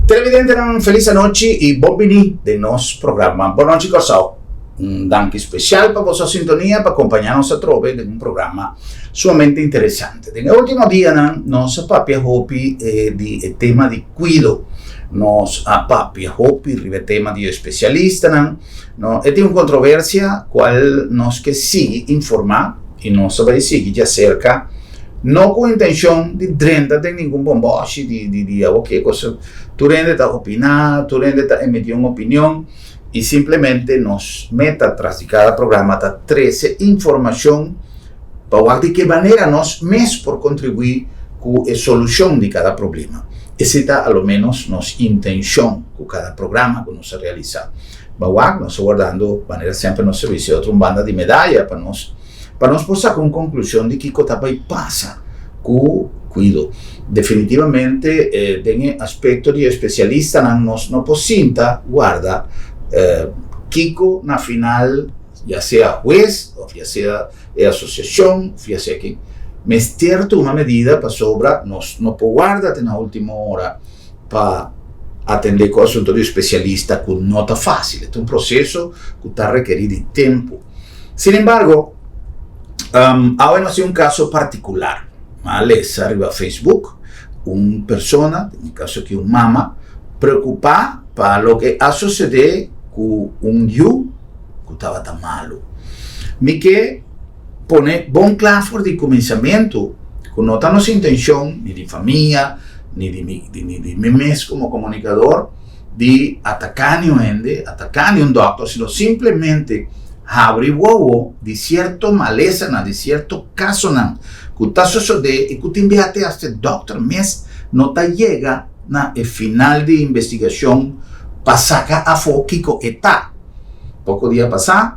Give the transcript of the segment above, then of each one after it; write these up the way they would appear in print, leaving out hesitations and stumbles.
Televidentenan felis anochi y bon bini den nos programa Bon Nochi Kòrsou. Un danki special pa boso sintonia pa compaña nos atrobe den un programa sumamente interesante. Den e ultimo dianan nos a papia hopi di e tema di cuido. Nos a papia hopi riba e tema di e especialistanan. No, e tin un controversia cual nos ke sigui informa y nos ta bay sigui djacerca, no cu intencion di drenta den ningun bomboshi di di di awo ke cos, tur hende ta opina, tur hende ta emiti un opinion y simplemente nos meta tras di cada programa ta trece informacion pa wak di ke manera nos mes por contribui cu e solucion di cada problema. Esey ta a lo menos nos intencion cu cada programa cu nos a realisa. Ba wak, nos ta wardando manera semper nos servicio otro un banda di medaya pa nos pa nos por saca un conclusion di kico ta bay pasa cu cuido. Definitivamente den e aspecto di especialistanan nos no por sinta warda kico na final ya sea huez of ya sea e asociacion of ya sea ken mester tuma medida pasobra nos no por warda te na ultimo ora pa atendé ku asuntu di spesialista ku no ta fásil. E ta un proseso ku ta rekerí di tempu. Sin embargo, awe nos tin un kaso partikular. Mi a lesa riba Facebook un persona, den e kaso aki un mama, preokupá pa loke a susedé ku un yu ku tabata malu. Mi ke pone bon kla for di kuminsamentu ku no ta nos intenshon ni di famia, ni di mi, di mi, di mi mes komo komunikador di ataká niun hende, ataká niun dòkter, sino simplemente habri wowo di sierto malesanan, di sierto kasonan ku ta sosodé i ku tin bia te asta e dòkter mes no ta yega na e final di investigashon pa saka afó kiko e ta. Poko dia pasá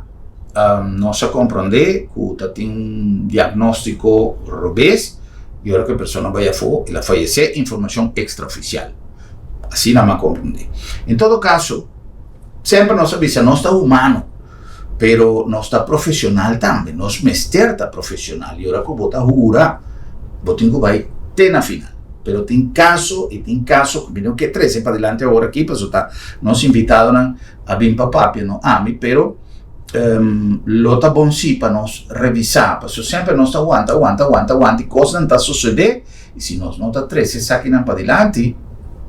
nos a komprondé ku ta tin un diagnóstiko robes i ora ku e persona bai afó el a fayesé, informashon ekstraofisial. Asina mi a komprondé. En todo kaso, semper nos a bisa nos ta humano, pero nos ta profesional tambe, nos mester ta profesional i ora ku bo ta hura bo tin ku bai te na final. Pero tin kaso i tin kaso ku mi no ke trese padilanti awor aki pasobra ta nos invitadonan a bin pa papia no ami pero lo ta bon si pa nos revisa pasobra semper nos ta wanta wanta wanta wanta y cosnan ta sucede y si nos no ta trece esakinan padilanti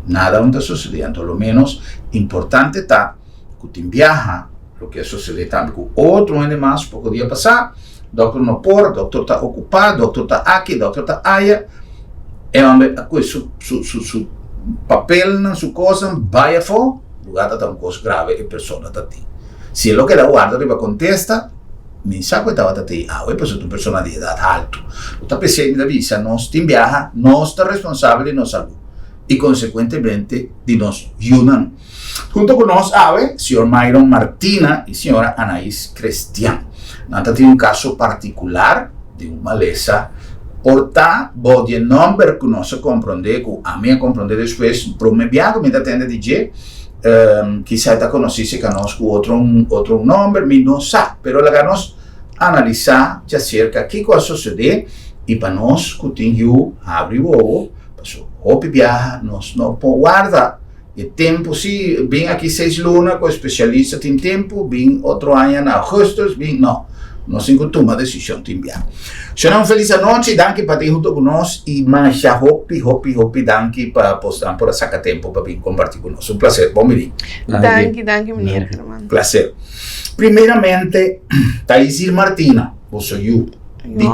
nada no ta sucede anto lo menos importante ta cu tin biaha loke a sucede tambe cu otro hende mas poco dia pasa dokter no por dokter ta ocupa dokter ta aki dokter ta aya e homber a coge su su su papelnan su cosnan bay afo. Lugar ta ta un kos grave e persona ta tin. Si e lo keda warda riba kontesta, mi sa ku e tabata tei awe pasobra ta un persona di edat haltu. Lo ta p'esei mi ta bisa nos tin biaha, nos ta responsabel di nos salú i konsekuentemente di nos yunan. Hunto ku nos awe, señor Myron Martina i señora Anais Crestian. Nan ta tin un kaso partikular di un malesa por ta bou di e nòmber ku nos a komprondé, ku ami a komprondé despues, promé bia ku mi ta tende di dje, kisas e ta konosí serka nos ku otro otro nòmber, mi no sa, pero laga nos analisá djaserka kiko a sosodé i pa nos ku tin yu habri wowo, pasobra hopi biaha nos no por warda. E tempu si, bin aki seis luna ku espesialista tin tempu, bin otro aña na augustus, bin no. Nos tin ku tuma desishon tin bia. Shona un felis anochi, danki pa tin hunto ku nos i masha hopi hopi hopi danki pa bosnan por a saka tempu pa bin komparti ku nos. Un plaser, bon bini. Danki, danki meneer Herman. Plaser. Primeramente, Taizir Martina, boso yu. Di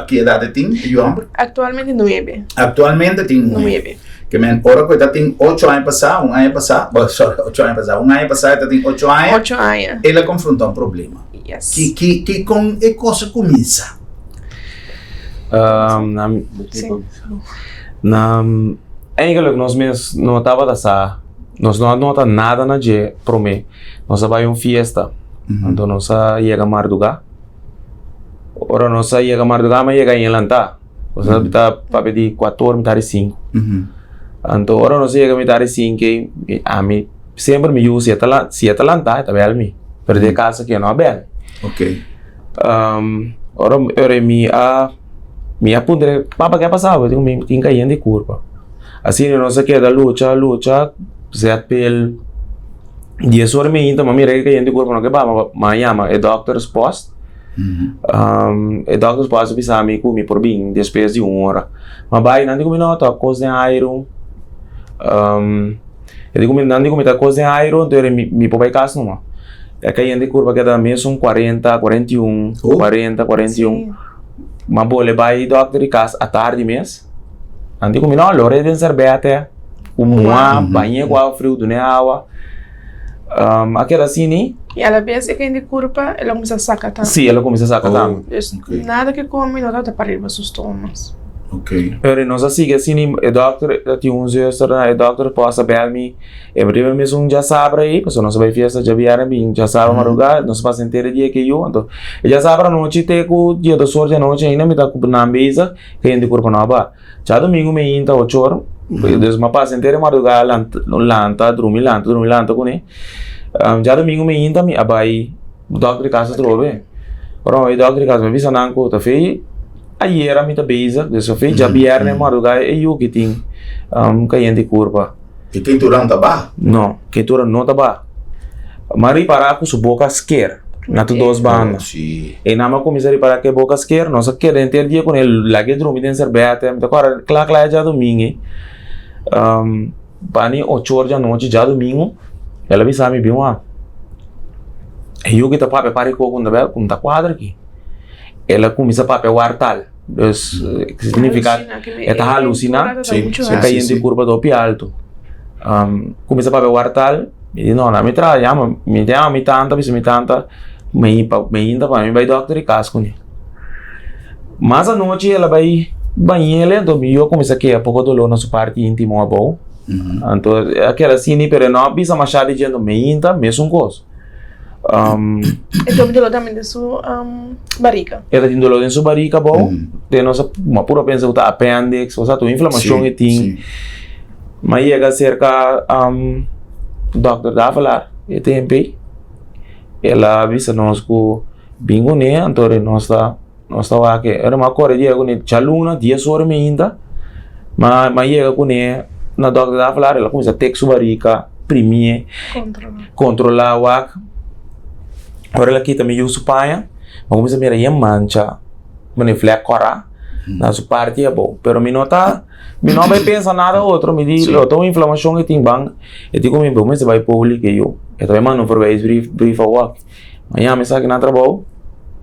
ki edat e tin, e yu homber? Aktualmente nuebe. Aktualmente tin nuebe. Ke men ora ku e ta tin ocho aña pasá, un aña pasá, bo sorry, ocho aña pasá, un aña pasá e ta tin ocho aña. Ocho aña. El a konfrontá un problema. Yes. Ki, ki, ki, kon e kos a kuminsá? Na, Sí. na, eigenlijk nos mes no tabata sa, nos no a nota nada na dje promé. Nos a bai un fiesta, anto nos a yega mardugá. Ora nos a yega mardugá, mi a yega en lantá. Nos a ta papia di kuator, mitar di sinku. Anto ora nos a yega mitar di sinku ei, ami semper mi yu si e ta si e ta lantá e ta bèl mi, pero den e kas aki e no a bèl mi. Ora ora mi a mi a puntra papa ke a pasabo? E di ku mi tin kayente di kurpa. Asina nos a keda lucha lucha. Zetpil dies ora meinta m'a mira e kayente kurpa no ke ba m'a yama e dokter's post. E dokter's post a bisa mi ku mi por bin despues di un ora. M'a bai nan di ku mi no ta kos den airu. E di ku mi nan di ku mi ta kos den airu anto mi por bai kas numa. E kayente kurpa keda mesun kuarenta, 41, 40, 41. M'a bole bai dokter di kas atardi mes. Nan di ku mi no lora den serbete ku mua bañ'é ku awa friu dun'é awa. A keda asini. I alabes e kende kurpa el a kuminsá saka tambe. Sí, el a kuminsá saka tambe. Dus nada ke kome no tabata para riba su stomas. Pero nos a sigui asini, e dòkter ta tin un zuster na e dòkter por a bèl mi e riba mesun djasabra ei, pasobra nos a bai fiesta djabièrnè bin djasabra madrugá, nos a pasa henter e dia ke yu, anto e djasabra anochi te ku diesdos or di anochi ainda mi ta ku nan bezig. Hende kurpa no a ba. Djadumingu mi inta ochor, dus mi a pasa henter e madrugada lanta, drumi, lanta, drumi, lanta kuné. Djadumingu mi inta mi a bai dòkter di kas atrobe. Ora mi a bai dòkter di kas mi a bisa nan ku ta fei ayera mi ta bezig, dus ta fei djabièrnè madrugá e yu ki tin kayente kurpa. E keintura no ta baha? No, keintura no ta baha. Mi a ripará ku su boka sker na tur dos banda. E nan a kuminsá ripará ku e boka sker, nos a keda henter dia kuné, laga e drumi den serbete. Mi ta kòrda kla kla e djadumingu, bani ocho or di anochi djadumingu, el a bisa mi bin wak, e yu ki ta papia par di koko ku no ta kuadra aki. El a kuminsá papia wartal. Dus, significa e ta haluciná, e cayente curva ta hopi alto. Cuminsa papia wartal, mi di no, na mi traha yama, mi ta yama mi tanta, bisa mi tanta, mi pa mi inta pa mi bai dokter di cas cune. Mas anochi el a bai bañele, anto mi yu a cuminsa keha poco dolor na su parti intimo abou. Anto a keda asini, pero e no a bisa masha di dje, anto mi inta mesun cos. E tin doló tambe den su barika. E ta tin doló den su barika abou. Den nos a puro pensa ku ta apèndiks, osea tur inflamashon e tin. Mi a yega serka dòkter Davelaar e tempu ei. El a bisa nos ku bin kuné anto nos ta. Nos ta wak e ora mi a kore yega kuné djaluna dies ora mainta ma mi a yega kuné na dòkter Davelaar el a kuminsá tek su barika primié kontrolá wak ora el a kita mi yu su paña mi a kuminsá mira yen mancha manera vlèk kòrá na su parti abou pero mi no ta mi no a bai pensa nada otro mi di lo ta un inflamashon e tin ban e tin ku mi bo mester bai poli ke yu e ta bai manda un verwijsbrief brief awor. Mañana mi sa ki na trabou,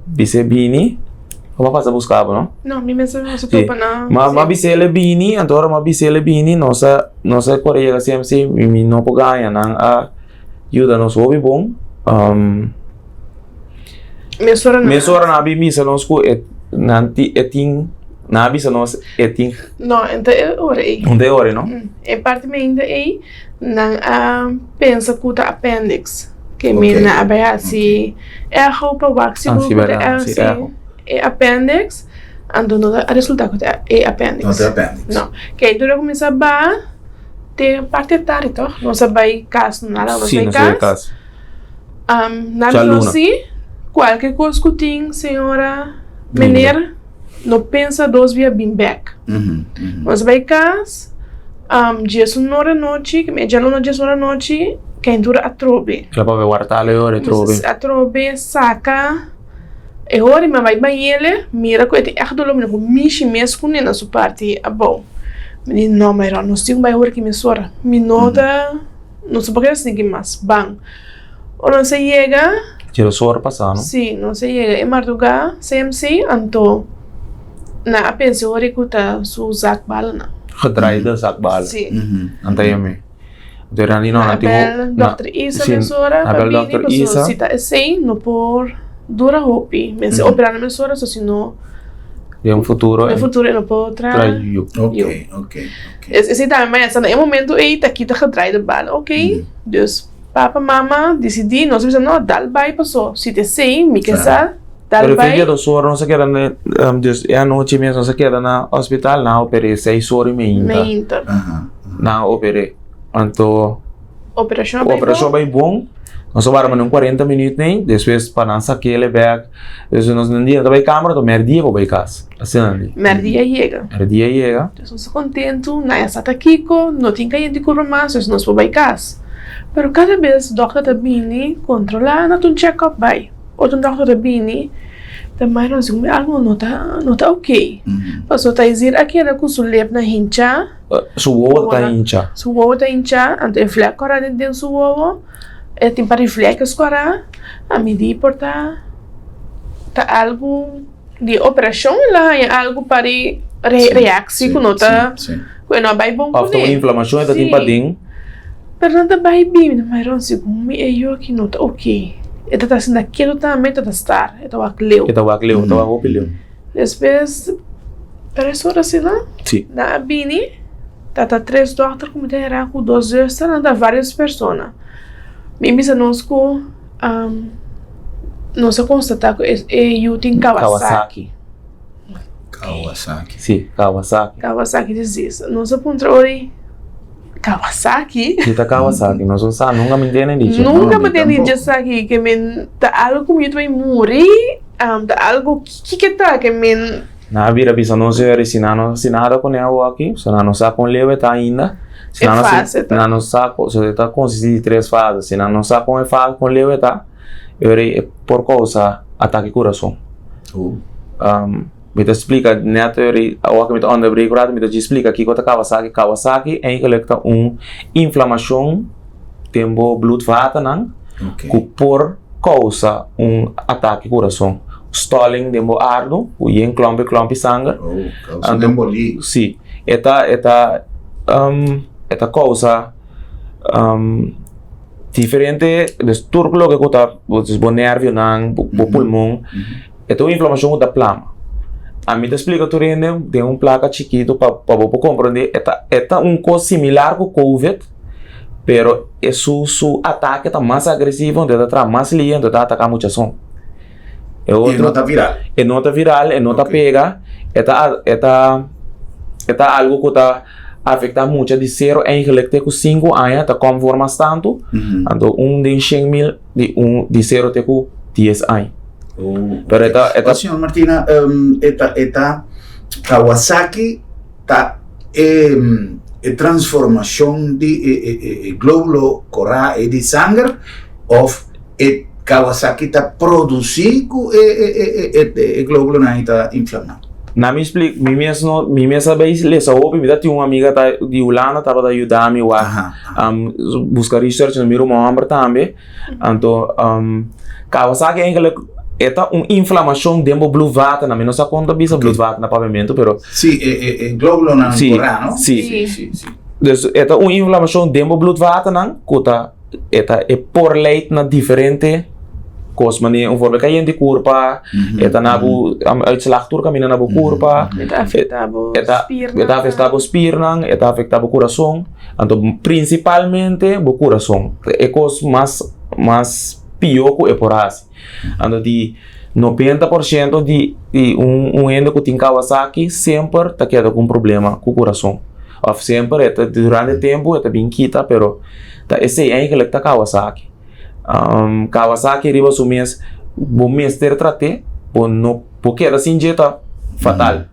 bis'é bini, bo a pasa buska bo no? No, mi mester nos a topa na. Ma ma bis'é el bini, anto ora mi a bis'é el bini, nos a nos a kore yega CMC, mi mi no por gaña, nan a yuda nos hopi bon. Mesora nan. Mesora nan a bin bisa nos ku e nan ti e tin, nan a bisa nos e tin. No, enta e ora ei. Enta e ora ei no? E parti mainta ei. Nan a pensa ku ta appendix. Ke mi nan a bai hasi echo pa wak sigur ku ta e appendix. Anto no a resulta ku ta e appendix. No ta e appendix. No. Ke dura kuminsa ba te parti di tardi toch? Nos a bai kas, no nada nos bai kas. Nan bisa si kualke kos ku tin señora meneer. No pensa dos bia bin bek. Nos bai kas, diesun ora anochi, djaluna diesun ora anochi, keintura atrobe. El a papia wartalo e ora atrobe. Atrobe saka e ora mi a bai bañele, mira ku e tin ègt doló, mi no por mishi mes kuné na su parti abou. Mi di no Mayron, nos tin ku bai ora ki mesora, mi no ta. Nos no por keda sinti mas ban. Ora nos a yega. Dje dos ora pasá, no? Sí, nos a yega e mardugá CMC, anto nan a pensa ora ku ta su zakbalnan. Gedraaide zakbal. Sí. Nan ta yam'é. Anto nan di no, nan tin ku. Nan a bèl dòkter Isa mesora pa bini, pasobra si ta esei no por dura hopi. Mester operá nan mesora, so si no. Den un futuro. Den futuro e no por traha. Yu. Ok, ok, ok. Esei tambe maya sa na e momento ei ta kita gedraaide bal. Ok, dus papa, mama disidí, nos a bisa no, dal bai paso si ta esei mi ke sa, dal Pero bai. fin di dos ora nos a keda na, dus e anochi mes nos a keda na hospital, nan a oper'é seis ora i meinta. Meinta. Nan a oper'é. Anto. Operashon a bai bon. Operashon a bai bon. Nos a warda un 40 minuut nei, despues pa nan sakele bek. Dus nos nan dia ta bai kamera, to merdia bo bai kas. Asina nan di. Merdia yega. Merdia yega. Dus nos ta kontentu, nan ya sa ta kiko, no tin kayente kurpa mas, dus nos por bai kas. Pero kada bes dòkter ta bini kontrolá, nan ta un check up bai. Otro dòkter ta bini, ta mai nos di ku algu no ta no ta oké. Pasobra Taizir a keda ku su lepnan hinchá. Su wowo ta hinchá. Su wowo ta hinchá, anto e vlek kòrá den su wowo, e tin par di vlekjes kòrá. Ami di por ta ta algu di operashon el a haña algu pa di reaksi ku no ta ku e no a bai bon kuné. Òf ta un inflamashon e ta tin paden. Pero nan ta bai bin, mi ta segun mi e yu aki no ta oké. E ta ta sinta ketu tambe, e ta ta star, e ta wak leu. E ta wak leu, e ta wak hopi leu. Despues, tres ora asina, Sí. nan a bini, ta ta tres dòkter ku mi ta hera ku dos zùster, nan ta varios persona. Mi bisa nos ku nos a konstatá ku e yu tin Kawasaki. Kawasaki. Sí, Kawasaki. Kawasaki disease. Nos a puntra ori. Kawasaki? Ki ta Kawasaki? Nos no sa, nunka mi tende di dje. Nunka mi tende di dje esaki, ke men ta algu ku mi ta bai muri, ta algu kiko ta ke men. Nan a bira bisa nos yori si nan no hasi nada kuné awoki, so nan no sa kon leu e ta ainda. E fase ta. Nan no sa, so e ta konsisti di tres fase, si nan no sa kon e fase, kon leu e ta, yori e por kousa atake kurason. Mi ta splika net eri awor ku mi ta onderbreek un rato mi ta djis splika kiko ta Kawasaki. Kawasaki eigenlijk ta un inflamashon den bo bloedvatennan ku por kousa un atake kurason. Stolling den bo ardu ku yen klompi klompi sanger. Si, e ta e ta e ta kousa diferente, dus tur loke ku ta bo nervionan, bo pulmon. E ta un inflamashon ku ta plama. Ami ta splika tur hende den un plaka chikitu pa pa bo por komprondé e ta e ta un kos similar ku covid pero e su su atake ta mas agresivo enton e ta traha mas lia enton e ta ataka muchason. E otro e no ta viral. E no ta viral e no ta pega e ta e ta e ta algu ku ta afektá mucha di sero eigenlik te ku sinku aña ta kòm for mas tantu anto un den shen mil di un di sero te ku dies aña. Oh, Pero e ta, e ta... Oh, señor Martina, um, e ta, e ta Kawasaki ta e, e transformacion di e, e, e, e glóbulo corá e di sanger of e Kawasaki ta produci ku e, e, e, e, e, e glóbulo nan ta inflamá? Na mi splik, mi mes no, mi mes a bay lesa hopi, mi ta tin un amiga ta di Hulanda tabata yuda mi wak, um, busca research, mi ruman homber tambe. Anto, um, Kawasaki eigenlijk e ta un inflamashon den bo bloedvaten. Mi no sa kon ta bisa bloedvaten na papiamentu, pero... Sí, e, e, e glóbulonan Sí, korá, no? sí. Sí, sí, sí. Dus e ta un inflamashon den bo bloedvatennan ku ta e ta e por leid na diferente kos, manera un voorbeeld kayente kurpa, e ta na bo uitslag tur kaminda na bo kurpa, E ta afektá bo e ta spiernan. e ta afektá bo spiernan, e ta afektá bo kurason. Anto prinsipalmente bo kurason e kos mas mas pió ku e por hasi. Anto di 90% di di un un hende ku tin Kawasaki semper ta keda ku un problema ku kurason. Òf semper e ta durante tempu e ta bin kita pero ta esei eigenlik ta Kawasaki. Kawasaki riba su mes bo mester trat'é bo no bo keda sin dje ta fatal.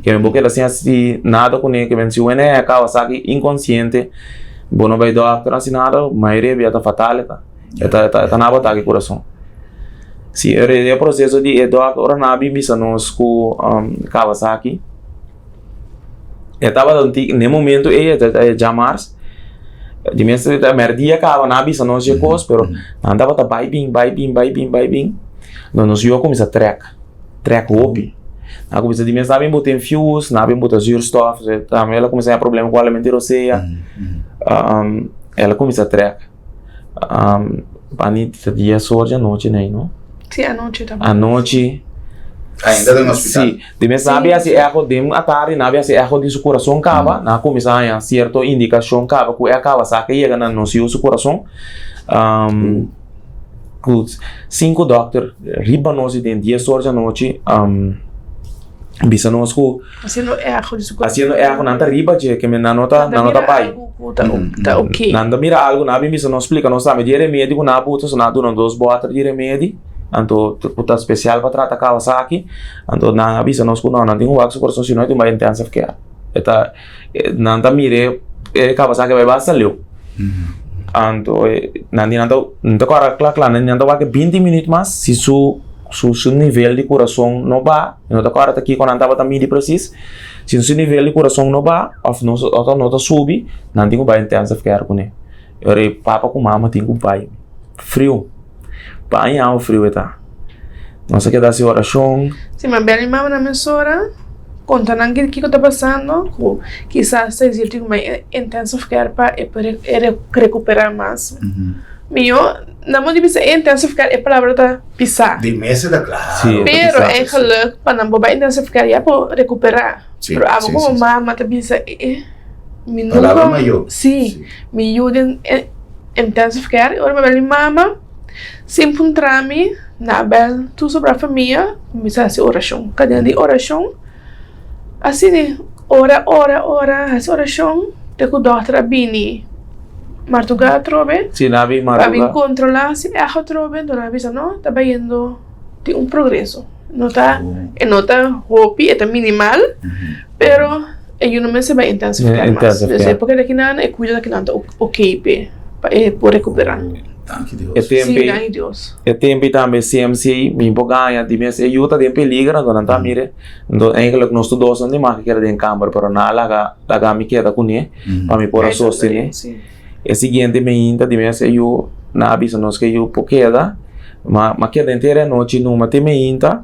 Ke men bo keda sin hasi nada kuné ke men si wene e Kawasaki inkonsiente bo no bai dòkter hasi nada mayoria bia ta fatal e ta. E ta e ta naba atake kurason. Si e proseso di e dòkter ora nan a bin bisa nos ku Kawasaki E tabata un tiki, n'e momento ei e ta djamars, di mes ta merdia kaba nan a bisa nos dje kos, pero nan tabata bai bin, bai bin, bai bin, bai bin, no nos yu a kuminsá trèk, trèk hopi. Nan a kuminsá di mes nan a bin bota infius, nan a bin bota zuurstof, tambe el a kuminsá haña problema ku alimento di rosea, el a kuminsá trèk. Pani ta dia sor di anochi nei no? Sí, anochi tabata. Anochi. Ainda den hospital. Sí, di mes nan a bin hasi echo den atardi, nan a bin hasi echo di su kurason kaba, nan a kuminsá haña sierto indikashon kaba ku e a kaba sa ke yega na nos yu su kurason. Ku sinku dòkter riba nos di den dies or di anochi. Bisa nos ku Haciendo echo di su corazon. Haciendo echo nan ta riba dje ke men nan no ta nan no ta bai. Nan ta mira algu ku ta ta ok. Nan ta mira algu nan a bin bisa nos splika nos tambe di e remedi ku nan a buta so nan a duna dos bòter di remedi anto ku ta spesial pa trata Kawasaki anto nan a bisa nos ku no nan tin ku wak su corazon si no e tin bai intensive care e ta nan ta mira e Kawasaki bai basta leu anto nan di nan ta nan ta kòrda kla kla nan di nan ta wak e binti minüt mas si su su nivel di kurason no ba. Mi no ta kòrda ta kiko nan tabata midi presis. Si su nivel di kurason no ba òf no òf no ta subi, nan tin ku bai intensive care kuné. E ora ei papa ku mama tin ku bai. Friu. Baña awa friu e ta. Nos a keda hasi orashon. Si, ma bel mi mama na mesora konta nan kiko ta pasando ku kisas ta esir tin ku bai intensive care pa e por rekuperá mas mihó. Nan bo di bisa e intensive care e palabra ta pisá. Di mester ta claro. Sí, Pero ta pisá. eigenlijk pa nan bo bai intensive care ya por recuperá. Sí, Pero abo sí, como sí, sí. mama ta bisa eh mi nunca Palabra mayor. Sí, Sí. mi yu den intensive care y ora mi a bel mi mama sin puntra mi nan a bel tur sobra famia cuminsa haci oracion. Cadena di oracion Asina ora ora ora hasi orashon te ku dòkter a bini martugá atrobe. Si nan a bin Pa bin martugá. kontrolá si èg atrobe enton nan a bisa no ta bayendo tin un progreso no ta e no ta hopi e ta minimal pero e yu no mester bai intensive care mas Intensive dus care. e por keda kinan e kuido ta kinan ta oké p'e pa e por rekuperá. Danki Dios. E tempu Si danki Dios. e tempu tambe CMC mi por gaña di mes e yu ta den peligro anto nan ta mira. Enton eigenlijk nos tur dos no tin mag keda den kamber pero nan a laga laga mi keda kuné pa mi por a sostené. E siguiente mainta di mes e yu nan a bisa nos ke yu por keda ma mi a keda henter e anochi numa te mainta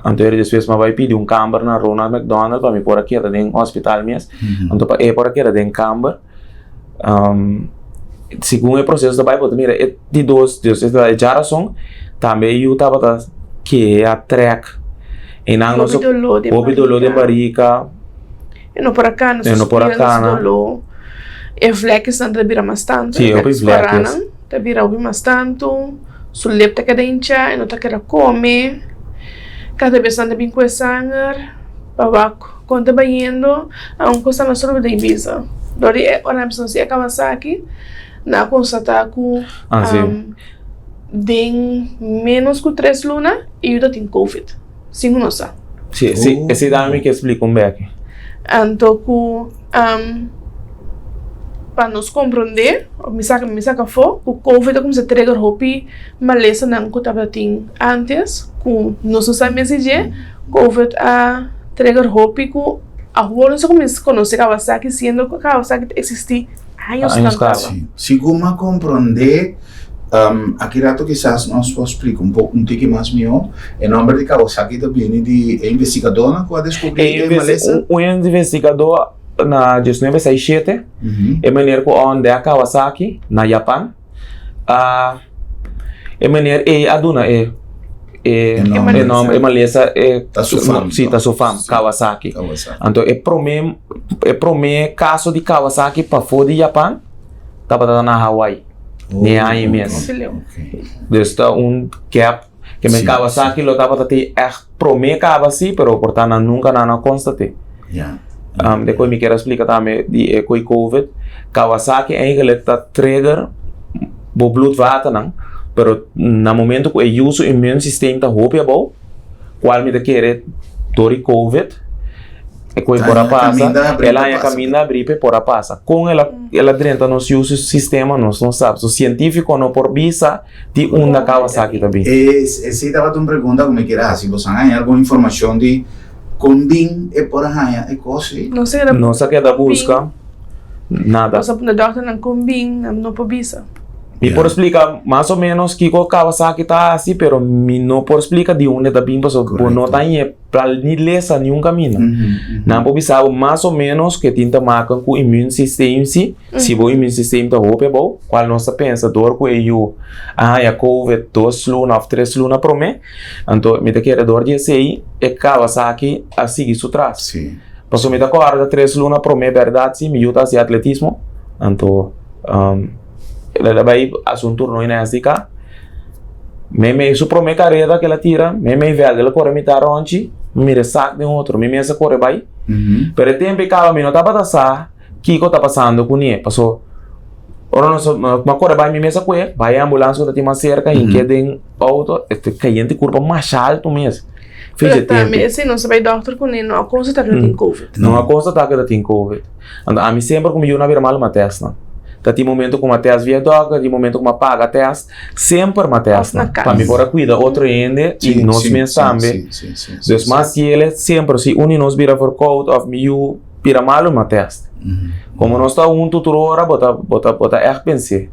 anto despues mi a bai pidi un kamber na Ronald McDonald pa mi por a keda den hospital mes anto pa e por a keda den kamber. Segun e proseso ta bai bo ta mira e di dos dus e djarason tambe e yu tabata kea trèk e nan Hopi doló den hopi doló den barika E no por a kana E no por a su kana. doló e vlekjesnan ta bira mas tantu Sí, hopi vlekjes. Ta bira hopi mas tantu su lep ta keda hinchá e no ta keda kome kada bes nan ta bin ku e sanger pa wak Kon ta bayendo a un cosa mas solo di bisa. Dor di e ora nan si a Kawasaki, nan a constata cu den menos cu tres luna e yu ta tin covid, sin cu nos sa. Si, si, esey tambe mi ke splica un beki. Anto cu pa nos comprende, mi saca mi saca afo cu covid a cuminsa trigger hopi malesanan cu tabatin antes cu nos no sa mes di dje. Covid a trigger hopi ku awor nos a kuminsá konosé Kawasaki siendo ku Kawasaki ta eksistí añosnan kaba. Sí, sigun mi a komprondé, aki rato kisas nos por splika un poko un tiki mas mihó, e nòmber di Kawasaki ta bini di e investigadónan ku a deskubrí e malesa? Un investigadó na diesnuebe seis shete, e meneer ku a ontdek Kawasaki na Japan. A e meneer ei a duna e e E e nomber e malesa e Ta su fam. Si ta su fam Kawasaki. Kawasaki. Anto e prome e prome kaso di Kawasaki pafó di Japan tabata na Hawaii den e aña mes. Dus ta un gap ke men Kawasaki lo tabata tin ègt prome kaba si pero por ta nan nunka nan a konstaté. Ya. De koe mi kier a splika tambe di e koe covid, Kawasaki eigenlijk ta trigger bo bloedvatennan, pero na momento ku e yu su immuunsysteem ta hopi abou, kual mi ta kere dor di covid, e koe por a pasa, el a haña kaminda abrí pa e por a pasa. Kon el a el a drenta nos yu su sistema nos no sa. So sientífiko no por bisa di unda Kawasaki ta bin. Esei tabata un pregunta ku mi kier a hasi. Bo sa haña algun informashon di Kon bin e por a haña e kos ei? Nos a keda Nos a keda buska nada. Nos a puntra dòkternan kon bin, nan no por bisa. Mi por splika mas o ménos kiko Kawasaki ta hasi, pero mi no por splika di unda e ta bin pasobra bo no ta hañ'é ni lesa niun kaminda. Nan por bisa bo mas o ménos ke tin ta maka ku immuunsysteem si. Si bo immuunsysteem ta hopi abou, kual nos ta pensa dor ku e yu a haña covid dos luna òf tres luna promé, anto mi ta kere dor di esei e Kawasaki a sigui su tras. Sí. Pasobra mi ta kòrda tres luna promé bèrdat si mi yu ta hasi atletismo, anto el a bai hasi un turnoe na SDK. Meimei su prome kareda ku el a tira, meimei vèlt el a kore mitá rònchi, mi mira e sak den otro, mi mes a kore bai. Pero e tempu ei kaba mi no tabata sa kiko ta pasando kuné, paso ora nos a kore bai mi mes a kue, bai e ambulans ku ta tin mas serka, hink'é den outo, e ta kayente kurpa masha altu mes. Pero tambe esei nos a bai dòkter kuné no a konstatá ku ta tin covid. No a konstatá ku ta tin covid. Anto ami semper ku mi yu na bira malu m'a tèst nan. Ta tin momento ku m'a tèst via dòkter, ta tin momento ku m'a paga tèst. Semper m'a tèst nan. Pa mi por a kuida otro hende i nos mes tambe. Dus mas yele semper si un di nos bira verkoud òf mi yu bira malu m'a tèst. Komo nos ta huntu tur ora bo ta bo ta bo ta ègt pens'é.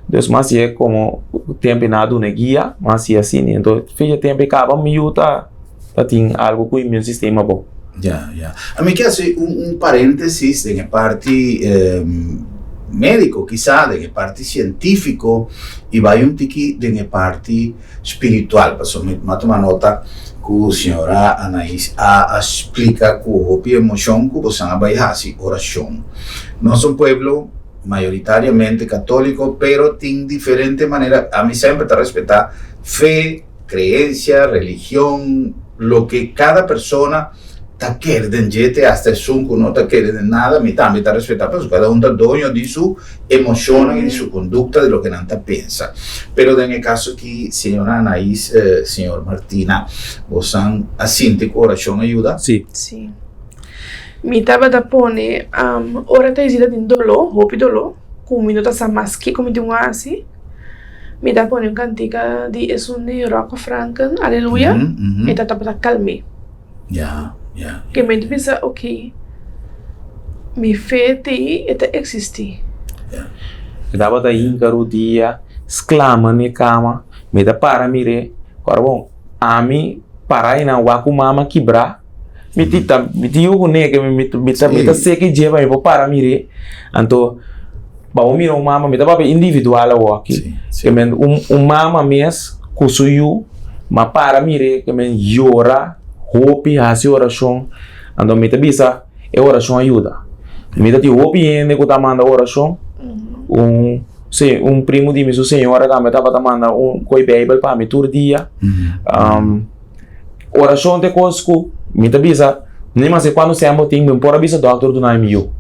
Dus mas ye komo tempu nan a duna e guia, mas ye asina. Enton fecha tempu e kaba mi yu ta ta tin algu ku immune system abou. Ya, ya. Ami ke hasi un un parentesis den e parti mediko kisa, den e parti sientifiko i bai un tiki den e parti spiritual. Pasobra mi a tuma nota ku señora Anais a a splika ku hopi emoshon ku bosan a bai hasi orashon. Nos un pueblo mayoritariamente katóliko, pero tin diferente manera. Ami semper ta respetá fe, kreensia, religion, loke kada persona ta kere den dje, te asta esun ku no ta kere den nada, mi tambe ta respetá, pasobra kada un ta doño di su emoshonnan i di su kondukta, di loke nan ta pensa. Pero den e kaso aki, señora Anais, señor Martina, bosan a sinti ku orashon a yuda? Sí. Sí. Mi tabata pone ora ta hesita tin doló, hopi doló, ku mi no ta sa mas kiko mi tin ku hasi, mi ta pone un kantika di esun di Rocco Franken, Aleluya, e ta tabata kalm'é. Ke mi ta bisa ok, mi fe t'ei, e ta eksistí. Mi tabata hinka rudia, sklama na e kama, mi ta para mir'é, ora bon, ami para einan wak ku mama kibrá. Mi ti ta mi ti yu kuné ke mi mi ta mi ta seki dje pa mi por para mir'é. Anto pa bo mira un mama mi ta papia individual awoki. Ke men un un mama mes ku su yu ma para mir'é ke men yora hopi hasi orashon. Anto mi ta bisa e orashon a yuda. Mi ta tin hopi hende ku ta manda orashon. Un si un primu di mi su señora tambe tabata manda un koe beibel pa mi tur dia. Orashon ta e kos ku mi ta bisa, ni mas kuando semper tin, mi por a bisa dòkter duna mi yu.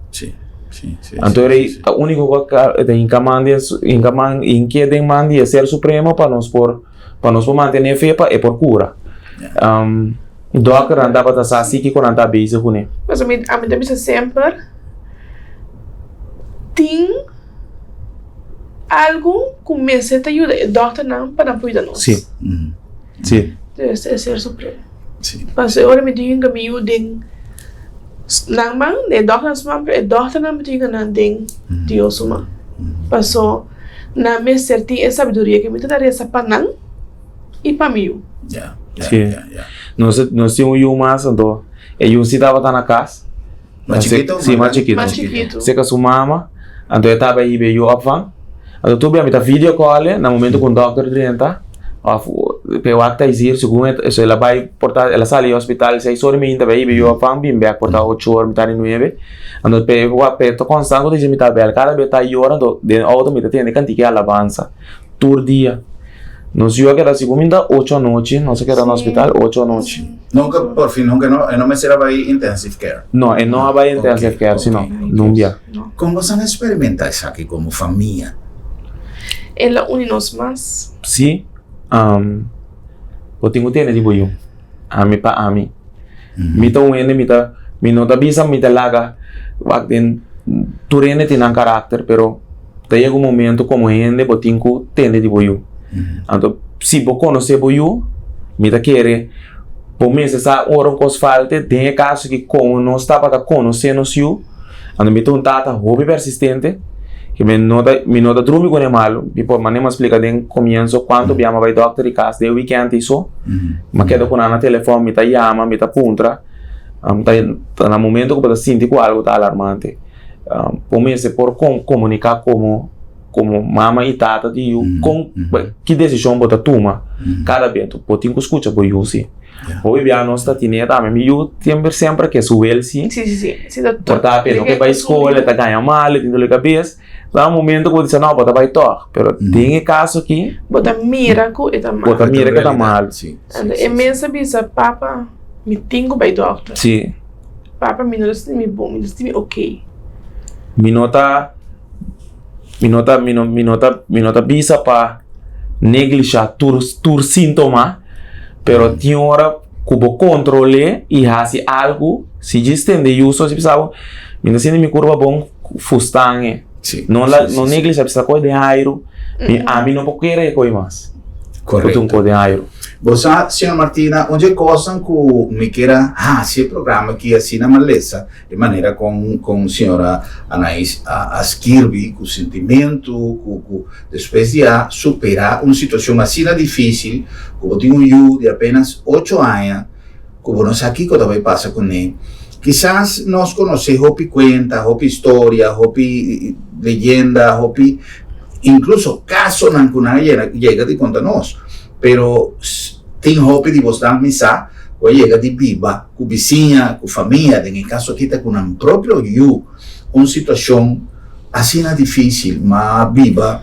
Anto e ta úniko ku ta hinka man di hinka man hink'é den man di e ser supremo pa nos por pa nos por mantené fe pa e por kura. Dòkternan tabata sa si kiko nan ta bezig kuné. Pasobra mi ami ta bisa semper tin algu ku mester ta yuda e dòkternan pa nan por yuda nos. Sí. Sí. Debe ser ser supremo. Sí. Pasobra ora mi tin hinka mi yu den nan man, den e dòkternan su man, pero e dòkternan mi tin hinka nan den Dios su man. Paso nan mester tin e sabiduria ke mi ta ta resa pa nan i pa mi yu. Ya, ya, Sí. ya, ya. Nos, nos tin un yu mas, anto e yu si tabata na kas. Mas chikitu? Sí, mas chikitu. Mas chikitu. Seka su mama, anto e tabata hiba e yu opvang. Anto tur bia mi ta video call e na momento ku un dòkter drenta òf p'e wak ta hizir segun e so el a bai por ta el a sali hospital seis ora i meinta bai hiba e yu opvang bin bèk por ta ocho ora mitar di nuebe. Anto p'e wak p'e ta konstant ku ta hizir mi ta bèl kada bes ta yora anto den outo mi ta tende kantika e alabansa. Tur dia. Nos yu a keda si kuminda ocho anochi, nos a keda na hospital ocho anochi. Nunka, por fin, nunka no, e no mester a bai intensive care. No, e no a bai intensive care, si no, nun bia. Kon boso a experimenta esaki komo famia? El a uni nos mas. Si, bo tin ku tene di bo yu. Ami pa ami. Mi ta un hende mi ta mi no ta bisa mi ta laga wak den tur hende tin nan karakter pero ta yega un momento komo hende bo tin ku tende di bo yu. Anto si bo konosé bo yu mi ta kere bo mester sa ora un kos falte den e kaso ki komo nos tabata konosé nos yu anto mi ta un tata hopi persistente ke mi no ta mi no ta drumi ku ne malu mi por mane mi a splika den komienso kuantu bia mi a bai dòkter di kas den wikènt i so mi a keda ku nan na telefòn mi ta yama mi ta puntra ta na momento ku bo ta sinti ku algu ta alarmante bo mester por komuniká komo komo mama i tata di yu kon ki desishon bo ta tuma kada bia bo tin ku skucha bo yu si. Hopi bia nos ta tine tambe mi yu semper semper ke su wel si. Si si si. Si ta Por ta pe no ke bai skol e ta gaña mal e tin dol di kabes. Ta un momento ku bo bisa no bo ta bai tòg, pero den e kaso aki. Bo ta mira ku e ta mal. Bo ta mira ku e ta mal. Anto e mes a bisa, Papa, mi tin ku bai dòkter. Sí. Papa, mi no ta sinti mi bon, mi no ta sinti mi okey. Mi no ta, mi no ta, mi no, mi no ta, mi no ta bisa pa neglisha tur, tur síntoma, pero tin ora ku bo kontrol'é i hasi algu, si djis tende yuso, si bisa bo, mi ta sinti mi kurpa bon, fustan e. No la, no neglisha, bisa koe den airu, mi, ami no por kere e koe mas. Korekto. Ku tin koe den airu. Bo sa, señor Martina, un dje kosnan ku mi kier a hasi e programa aki asina malesa, E manera kon kon señora Anais a a skirbi ku sentimentu ku ku despues di a superá un situashon asina difísil ku bo tin un yu di apenas ocho aña ku bo no sa kiko ta bai pasa kuné. Kisas nos konosé hopi kuenta, hopi historia, hopi leyenda, hopi inkluso kasonan ku nan a yena yega di konta nos, pero tin hopi di bosnan mi sa ku a yega di biba. ku bisiña, ku famia, den e kaso aki ta ku nan propio yu, un situashon asina difísil, ma biba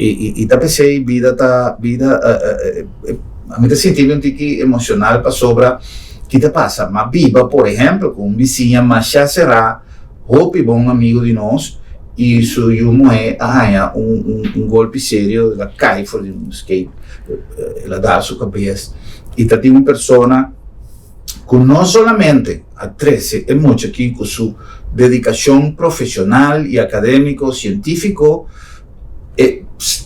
i ta p'esei bida ta bida mi ta sinti mi un tiki emoshonal pasobra ki ta pasa, ma biba por ehèmpel ku un bisiña masha será, hopi bon amigu di nos i su yu muhé a haña un un golpi serio, el a kai for di un skate, el a dal su kabes i ta tin un persona. ku no solamente a trese e mucha aki ku su dedikashon profeshonal i akadémiko, sientífiko, e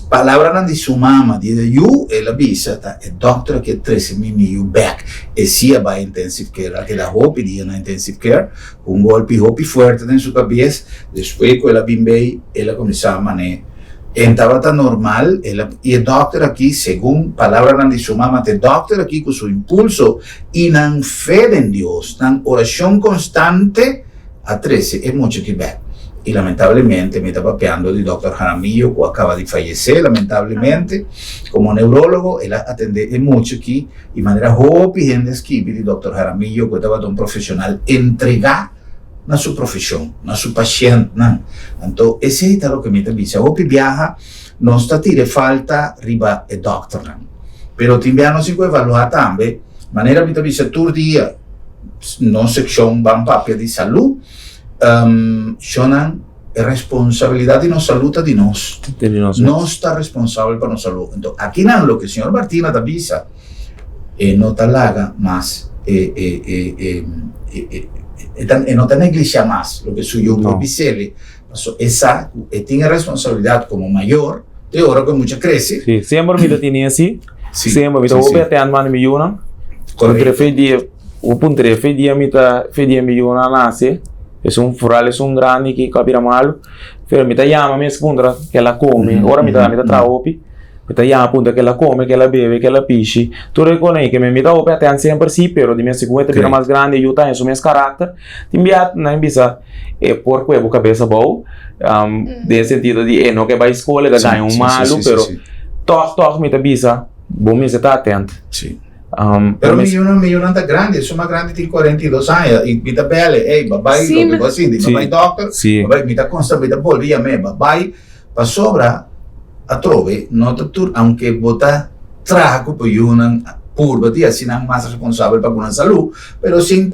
palabranan di su mama di e yu, el a bisa ta e dòkter aki a trese mi mi yu bèk. E si a bai intensive care, a keda hopi dia na intensive care ku un golpi hopi fuerte den su kabes. Despues ku el a bin bei, el a kuminsá man'é. En tabata normal, el a, i e dòkter aki, segun palabranan di su mama, ta e dòkter aki ku su impulso i nan fe den Dios, nan orashon konstante, a trese e mucha aki bèk. I lamentablemente, mi ta papiando di dòkter Jaramillo ku a kaba di fayesé, lamentablemente, komo neurólogo, el a atendé e mucha aki, i manera hopi hende a skibi di dòkter Jaramillo ku e tabata un profeshonal entregá, na su profeshon, na su pashèntnan. Anto esei ta loke mi ta bisa. Hopi biaha nos ta tira e falta riba e dòkternan. Pero tin biaha nos tin ku evaluá tambe, manera mi ta bisa tur dia nos sekshon Ban Papia di Salú, shonnan e responsabilidat di nos salú ta di nos. Nos ta responsabel pa nos salú. Anto akinan loke señor Martina ta bisa. E no ta laga mas e e e e e e ta e no ta neglishá mas loke su yu por bis'el, pasobra e sa ku e tin e responsabilidat komo mayor te ora ku e mucha krese. Sí, semper mi ta tene así. Sí. Semper mi ta hopi atènt manda mi yunan. Korekto. Fe dia, bo puntra fe dia mi ta fe dia mi yunan a nase, esun foral esun grandi ki a bira malu, pero mi ta yama mes puntra kel a kome, ora mi ta mi ta traha hopi. Mi ta yama punta kel a come, kel a bebe, kel a pishi. Tur e kosnan ei ke mi ta hopi atent semper si, pero di mes segun e ta bira mas grandi e yu ta haña su mes karakter. Tin bia nan bisa e por kue bo kabes abou, den e sentido di e no ke bai skol, e ta gaña un malu, pero tòg tòg mi ta bisa bo mester ta atent. Pero mi yunan, mi yunan ta grandi, esun mas grandi tin 42 aña i mi ta bel e, ey, bo bai loke bo a sinti, bo bai dòkter, bo bai, mi ta konsta, mi ta bolbe yam'é, bo bai. Pasobra atrobe no ta tur, aunke bo ta traha ku bo yunan purba di hasi nan mas responsabel pa ku nan salú, pero sin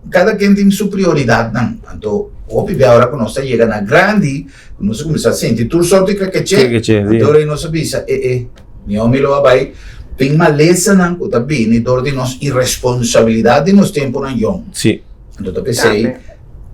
kada ken tin su prioridatnan. Anto hopi bia ora ku nos ta yega na grandi, ku nos a kuminsá sinti tur sort di krekeché, anto ora nos a bisa, e e, mi omi lo a bai tin malesanan ku ta bini dor di nos iresponsabilidat di nos tempunan yòn. Anto ta p'esei.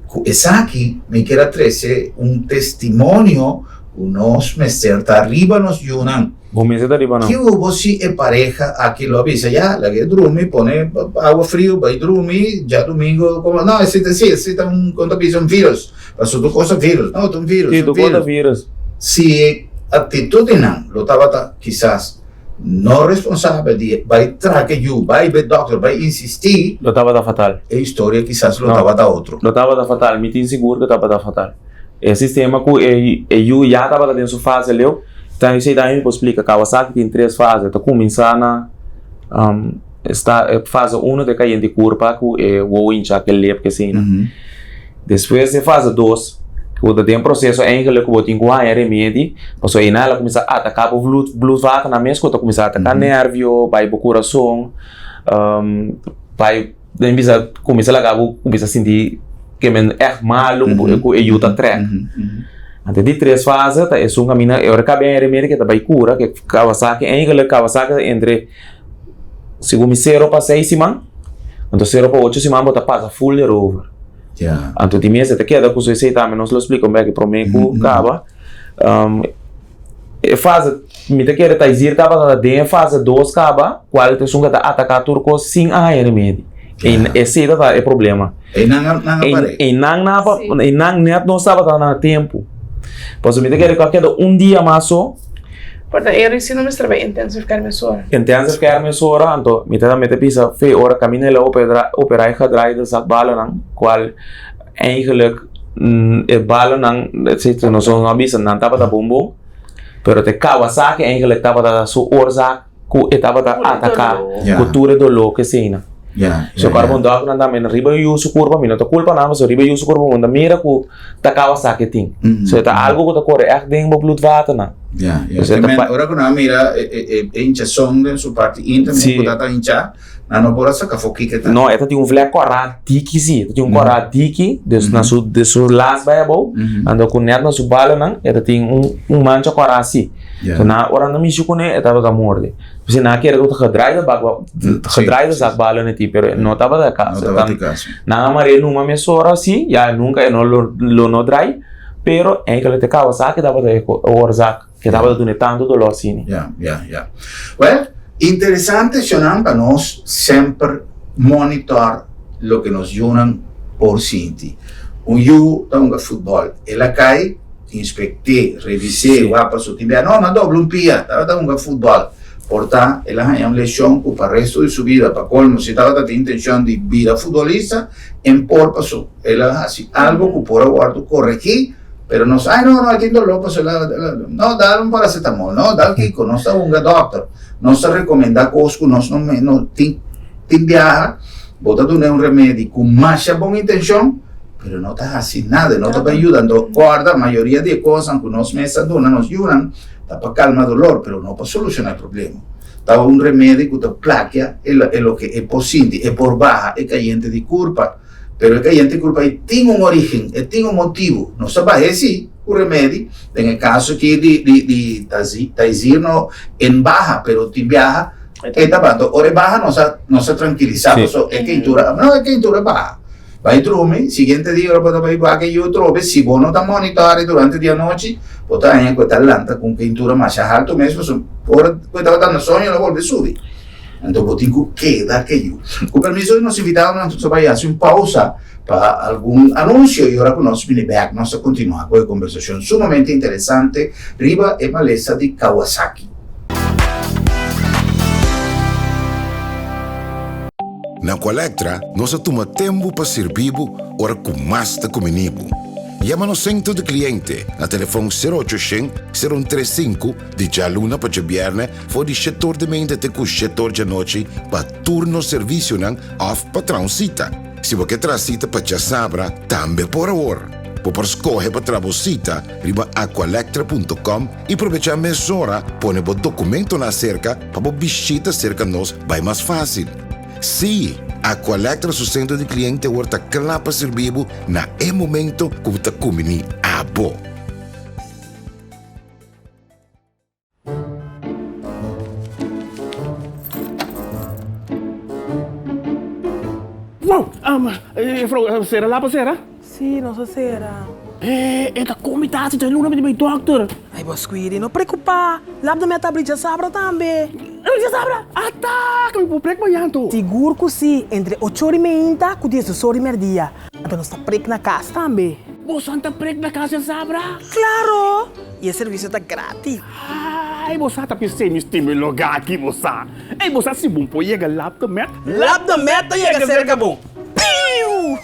Ku esaki mi kier a trese un testimonio ku nos mester ta riba nos yunan. Bo mester ta riba nan. Ki hubo si e pareha aki lo a bisa, ya, laga e drumi, pone awa friu, bai drumi, djadumingo, komo, no, esei ta, si, esei ta un, kon ta bisa, un virus, pasobra tur kos ta virus, no, ta un virus, Si, tur kos ta virus. Si e aktitut di nan lo tabata kisas No responsabel di bai traha yu, bai be dokter, bai insistí. Lo tabata fatal. E historia kisas lo tabata otro. Lo tabata fatal, mi tin sigur ku tabata fatal. E sistema ku e yu ya tabata den su fase leu, ta esei tambe mi por splika. Kawasaki tin tres fase, ta kuminsá na fase uno ta e kayente kurpa ku e wowo hinchá ku e lep ku esei nan. Despues den fase dos. Ku ta den proseso eigenlijk ku bo tin ku haña remedi, pasobra einan el a kuminsá ataká bo bloedvatennan mes ku ta kuminsá ataká nervio, bai bo kurason, bai den bisa kuminsá laga bo kuminsá sinti ke men ègt malu ku e yu ta trèk. Anto di tres fase ta esun kaminda e ora kaba haña remedi ke ta bai kura ke Kawasaki eigenlijk Kawasaki ta entre segun mi sero pa seis siman, anto sero pa ocho siman bo ta pasa full erover. Ja. Anto di mes e ta keda ku su esei tambe nos lo splika un beki promé ku kaba. E fase mi ta kere Taizir tabata den e fase dos kaba kual ta esun ku ta ataká tur kos sin a haña remedi. Ja. Esei tabata e problema. Einan nan a par'é. Einan nan a einan nèt nos tabata na tempu. Pasobra mi ta kere ku a keda un dia mas so. Por ta e risi no mester bai intensive care mesora. Intensive care mesora, anto mi ta mete bisa fe ora kaminda el a opera e gedraaide zakbalennan, kual eigenlijk e balennan, nos no a bisa nan tabata bon bon, pero te Kawasaki eigenlijk tabata su oorzaak ku e tabata ataka ku tur e doló ku eseinan. So kòrda bon dòkternan tambe riba yu su kurpa, mi no ta kulpa nan, pasobra riba yu su kurpa bo ta mira ku ta Kawasaki tin. So e ta algu ku ta kore ègt den bo bloedvatennan. Ya, ya. Ke men, ora ku nan a mira e hinchason den su parti íntimo ku ta ta hinchá, nan no por a saka afó kiko e ta. No, e ta tin un vlek kòrá diki si, e ta tin un kòrá diki, dus na su, den su las bai abou, anto ku nèt na su balanan e ta tin un mancha kòrá si. So nan ora nan mishi kuné e tabata morde. P'esei nan a kere ku ta gedraaide bak, gedraaide zak bala na ti, pero no tabata e kaso. No tabata e kaso. Nan a mar'é numa mesora si, ya nunka e no lo no drai, pero enkele te Kawasaki tabata e oorzaak ke tabata dun'é tantu doló asina. Ya, ya, ya. Well, interesante shonnan pa nos semper monitor loke nos yunan por sinti. Un yu ta hunga futbòl, el a kai. Inspekt'é, revis'é, wak pa su tin bia. No, no dobla un pia, tabata hunga futbòl. Por ta, el a haña un leshon ku pa resto di su bida, pa kolmo, si tabata tin intenshon di bira futbolista, en por paso el a hasi algu ku por a wòrdu koregí, pero nos, ay no, no, e tin doló paso el a, no, dal un paracetamol, no, dal kiko, nos ta hunga dòkter, nos ta rekomendá kos ku nos no, no tin, tin biaha, bo ta dun'é un remedi ku masha bon intenshon, Pero no ta hasi nada, no ta bai yuda. Anto kòrda, mayoria di e kosnan ku nos mes ta duna nos yunan ta pa kalma dolor, pero no pa solushoná e problema. Ta un remedi ku ta plakia e loke e por sinti, e por baha e kayente di kurpa. Pero e kayente di kurpa ei tin un orígen, e tin un motibu. Nos ta bah'é sí ku remedi, den e kaso aki di di Taizir no en baha, pero tin biaha e ta baha. Anto ora e baha nos a nos a trankilisá pasobra e keintura, no e keintura baha. Bai drumi, siguiente dia ora bo ta bai wak e yu trobe, si bo no ta monitore durante di anochi, bo ta haña ku e ta lanta ku un keintura masha haltu mes, pasobra ora ku e tabata na soño el a bolbe subi. Anto bo tin ku keda ku e yu. Ku permiso di nos invitadonan nos ta bai hasi un pausa pa algun anunsio i ora ku nos bini bèk nos ta kontinuá ku e kombersashon sumamente interesante riba e malesa di Kawasaki. Na Aqualectra nos a tuma tempu pa sirbi bo ora ku mas ta kumini bo. Yama nos Sentro di Kliente na telefon sero ocho shen, sero un tres sinku di djaluna pa djabièrnè for di shetor di meinta te ku shetor djanochi pa tur nos servisionan òf pa traha un sita. Si bo ke traha sita pa djasabra tambe por awor. Bo por skohe pa traha bo sita riba aqualectra punto com i probechá mesora pone bo dokumentonan aserka pa bo bishita serka nos bai mas fásil. Sí, Aqualectra su sentro di kliente awor ta kla pa sirbi bo na e momento ku bo ta kumbiní abo. Wow! Juffrouw, sera lapa sera? Sí, nos a sera. E ta kon mi ta hasi djaluna mi ta bai dòkter. Ay, bo Squidi, no preokupá. Lap de meta abri djasabra tambe. Abri djasabra? Ata! Ka mi por prek mañan anto? Sigur ku sí, entre ocho ora i meinta ku diesdos ora i mèrdia. Anto nos ta prek na kas tambe. Boso ta prek na kas djasabra? Klaro! I e servisio ta gratis. Ay, bo sa ta p'esei mi stima e lugá aki, bo sa. Ey, bo sa si bon por yega Lap de Met? Lap de Met ta yega serka bo. Piu!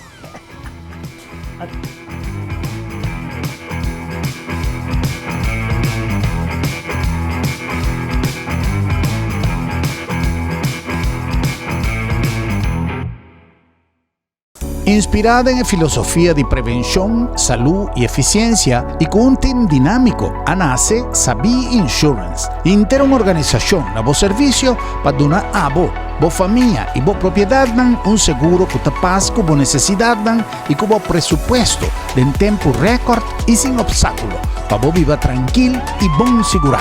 Inspirá den e filosofia di prevenshon, salú i efisiensia i ku un tim dinámiko, a nase Sabí Insurance, henter un organisashon na bo servisio pa duna abo, bo famia i bo propiedatnan un seguro ku ta pas ku bo nesesidatnan i ku bo presupuesto den tempu rèkòrt i sin opstákulo pa bo biba trankil i bon sigurá.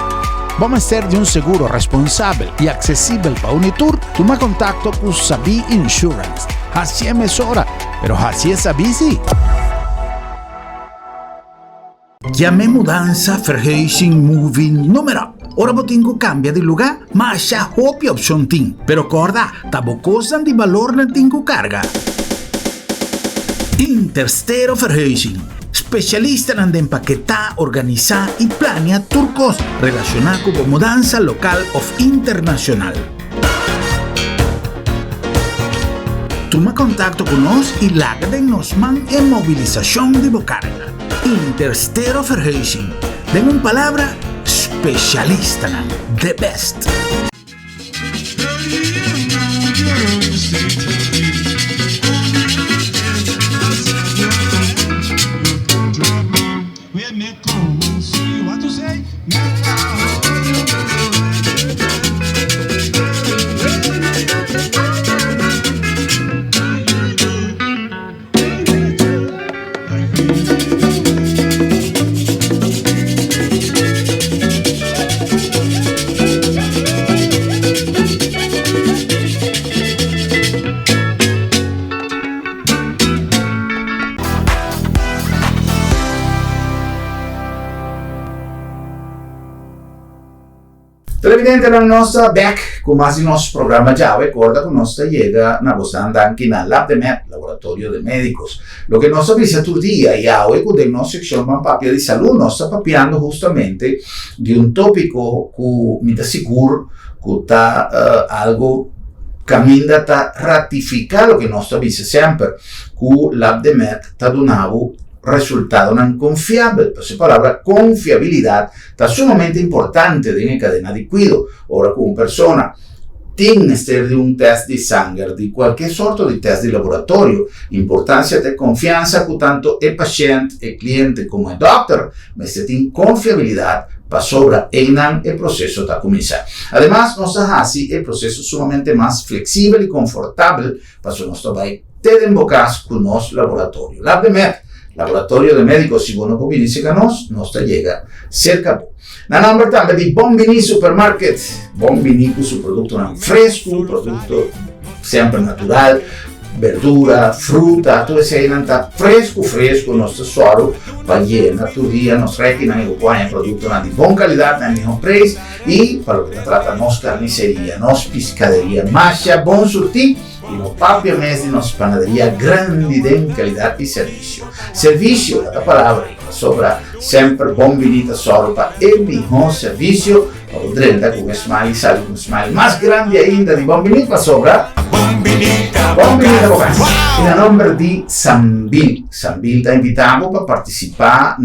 Bo mester di un seguro responsabel i aksesibel pa un i tur? Tuma kontakto ku Sabí Insurance. Hasié mesora, pero hasié sabí sí! Yam'é mudansa, verhuizing, moving, noem-maar op. Ora bo tin ku kambia di lugá, masha hopi opshon tin. Pero kòrda, ta bo kosnan di balor nan tin ku karga. Interstero Verhuizing, spesialistanan den paketá, organisá i plania tur kos relashoná ku bo mudansa lokal òf internashonal. Tuma kontakto ku nos i laga den nos man e mobilisashon di bo karga. Interstero Verhuizing, den un palabra, spesialistanan, the best! Televidentenan nos ta bek ku mas di nos programa djawe. Korda ku nos ta yega na bosnan danki na Labdemed, Laboratorio de Medicos. Loke nos ta bisa tur dia i awe ku den nos sekshon Ban Papia di Salú nos ta papiando hustamente di un topiko ku mi ta sigur ku ta algu kaminda ta ratifiká loke nos ta bisa semper ku Labdemed ta duna bo resultadonan konfiabel. Pasobra e palabra konfiabilidat ta sumamente importante den e kadena di kuido. Ora ku un persona tin mester di un tèst di sanger, di kualke sorto di tèst di laboratorio, importansia ta e konfiansa ku tantu e pashènt, e kliente komo e dòkter mester tin konfiabilidat pasobra einan e proseso ta kuminsá. Ademas nos ta hasi e proseso sumamente mas fleksibel i konfortabel pasobra nos ta bai te den bo kas ku nos laboratorio. Labdemed, Laboratorio de Médico, si bo no por bini serka nos, nos ta yega serka bo. Na nomber tambe di Bon Bini Supermarket, Bon Bini ku su produktonan fresku, produkto semper natural, berdura, fruta, tur eseinan ta fresku fresku, nos ta sòru pa yena tur dia nos rèkinan i bo por haña produktonan di bon kalidat na e mihó preis i pa loke ta trata nos karniseria, nos piskaderia masha bon surtí. I no papia mes di nos panaderia grandi den kalidat i servisio. Servisio ta ta palabra i pasobra semper Bon Bini ta sòru pa e mihó servisio pa bo drenta ku un smile i sali ku un smile mas grandi ainda di Bon Bini pasobra Bon Bini ta bo kas. I na nomber di Sambil, Sambil ta invitá bo pa partisipá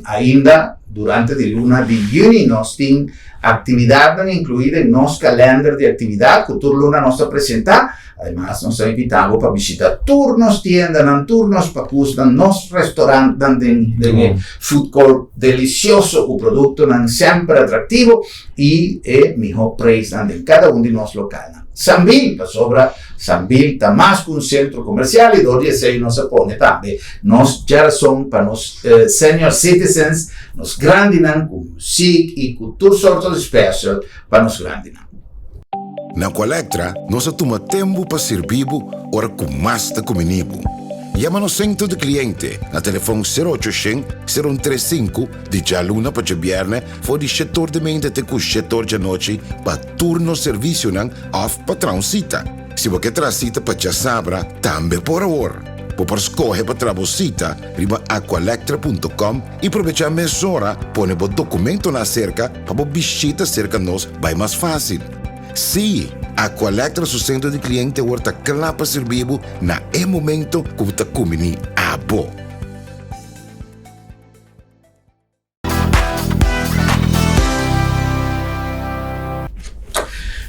ainda durante di luna di yüni nos tin Aktividatnan inkluí den nos kalènder di aktividat ku tur luna nos ta presentá. Ademas nos ta invitá bo pa bishitá tur nos tiendanan, tur nos pakusnan, nos restorantnan den den e food court delisioso ku produktonan semper atraktivo i e mihó preisnan den kada un di nos lokalnan. Sambil, pasobra Sambil ta mas ku un sentro komersial i dor di esei nos a pone tambe nos djarason pa nos senior citizens, nos grandinan ku muziek i ku tur sorto di special pa nos grandinan. Na Aqualectra nos a tuma tempu pa sirbi bo ora ku mas ta kumini bo. Yama nos sentro di kliente na telefon sero ocho shen, sero un tres sinku di djaluna pa djabièrnè for di shetor di meinta te ku shetor djanochi pa tur nos servisionan òf pa traha un sita. Si bo ke traha sita pa djasabra tambe por awor. Bo por skohe pa traha bo sita riba aqualectra punto com i probechá mesora pone bo dokumentonan aserka pa bo bishita serka nos bai mas fásil. Sí, Aqualectra su sentro di kliente awor ta kla pa sirbi bo na e momento ku bo ta kumbiní abo.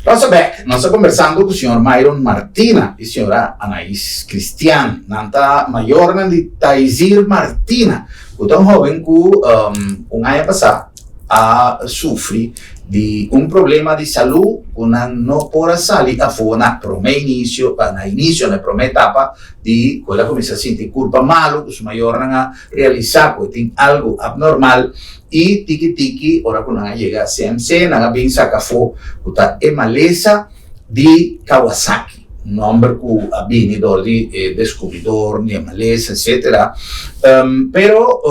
Nos ta bek, nos ta kombersando ku señor Myron Martina i señora Anais Cristian. Nan ta mayornan di Taizir Martina, ku ta un hoben ku un aña pasá a sufri di un problema di salú ku nan no por a sali afó na promé inisio, na inisio, na e promé etapa di ku el a kuminsá sinti kurpa malu, ku su mayornan a realisá ku e tin algu abnormal. I tiki tiki ora ku nan a yega CMC nan a bin saka afó ku ta e malesa di Kawasaki, un nòmber ku a bini dor di e deskubridor di e malesa etsetera. Pero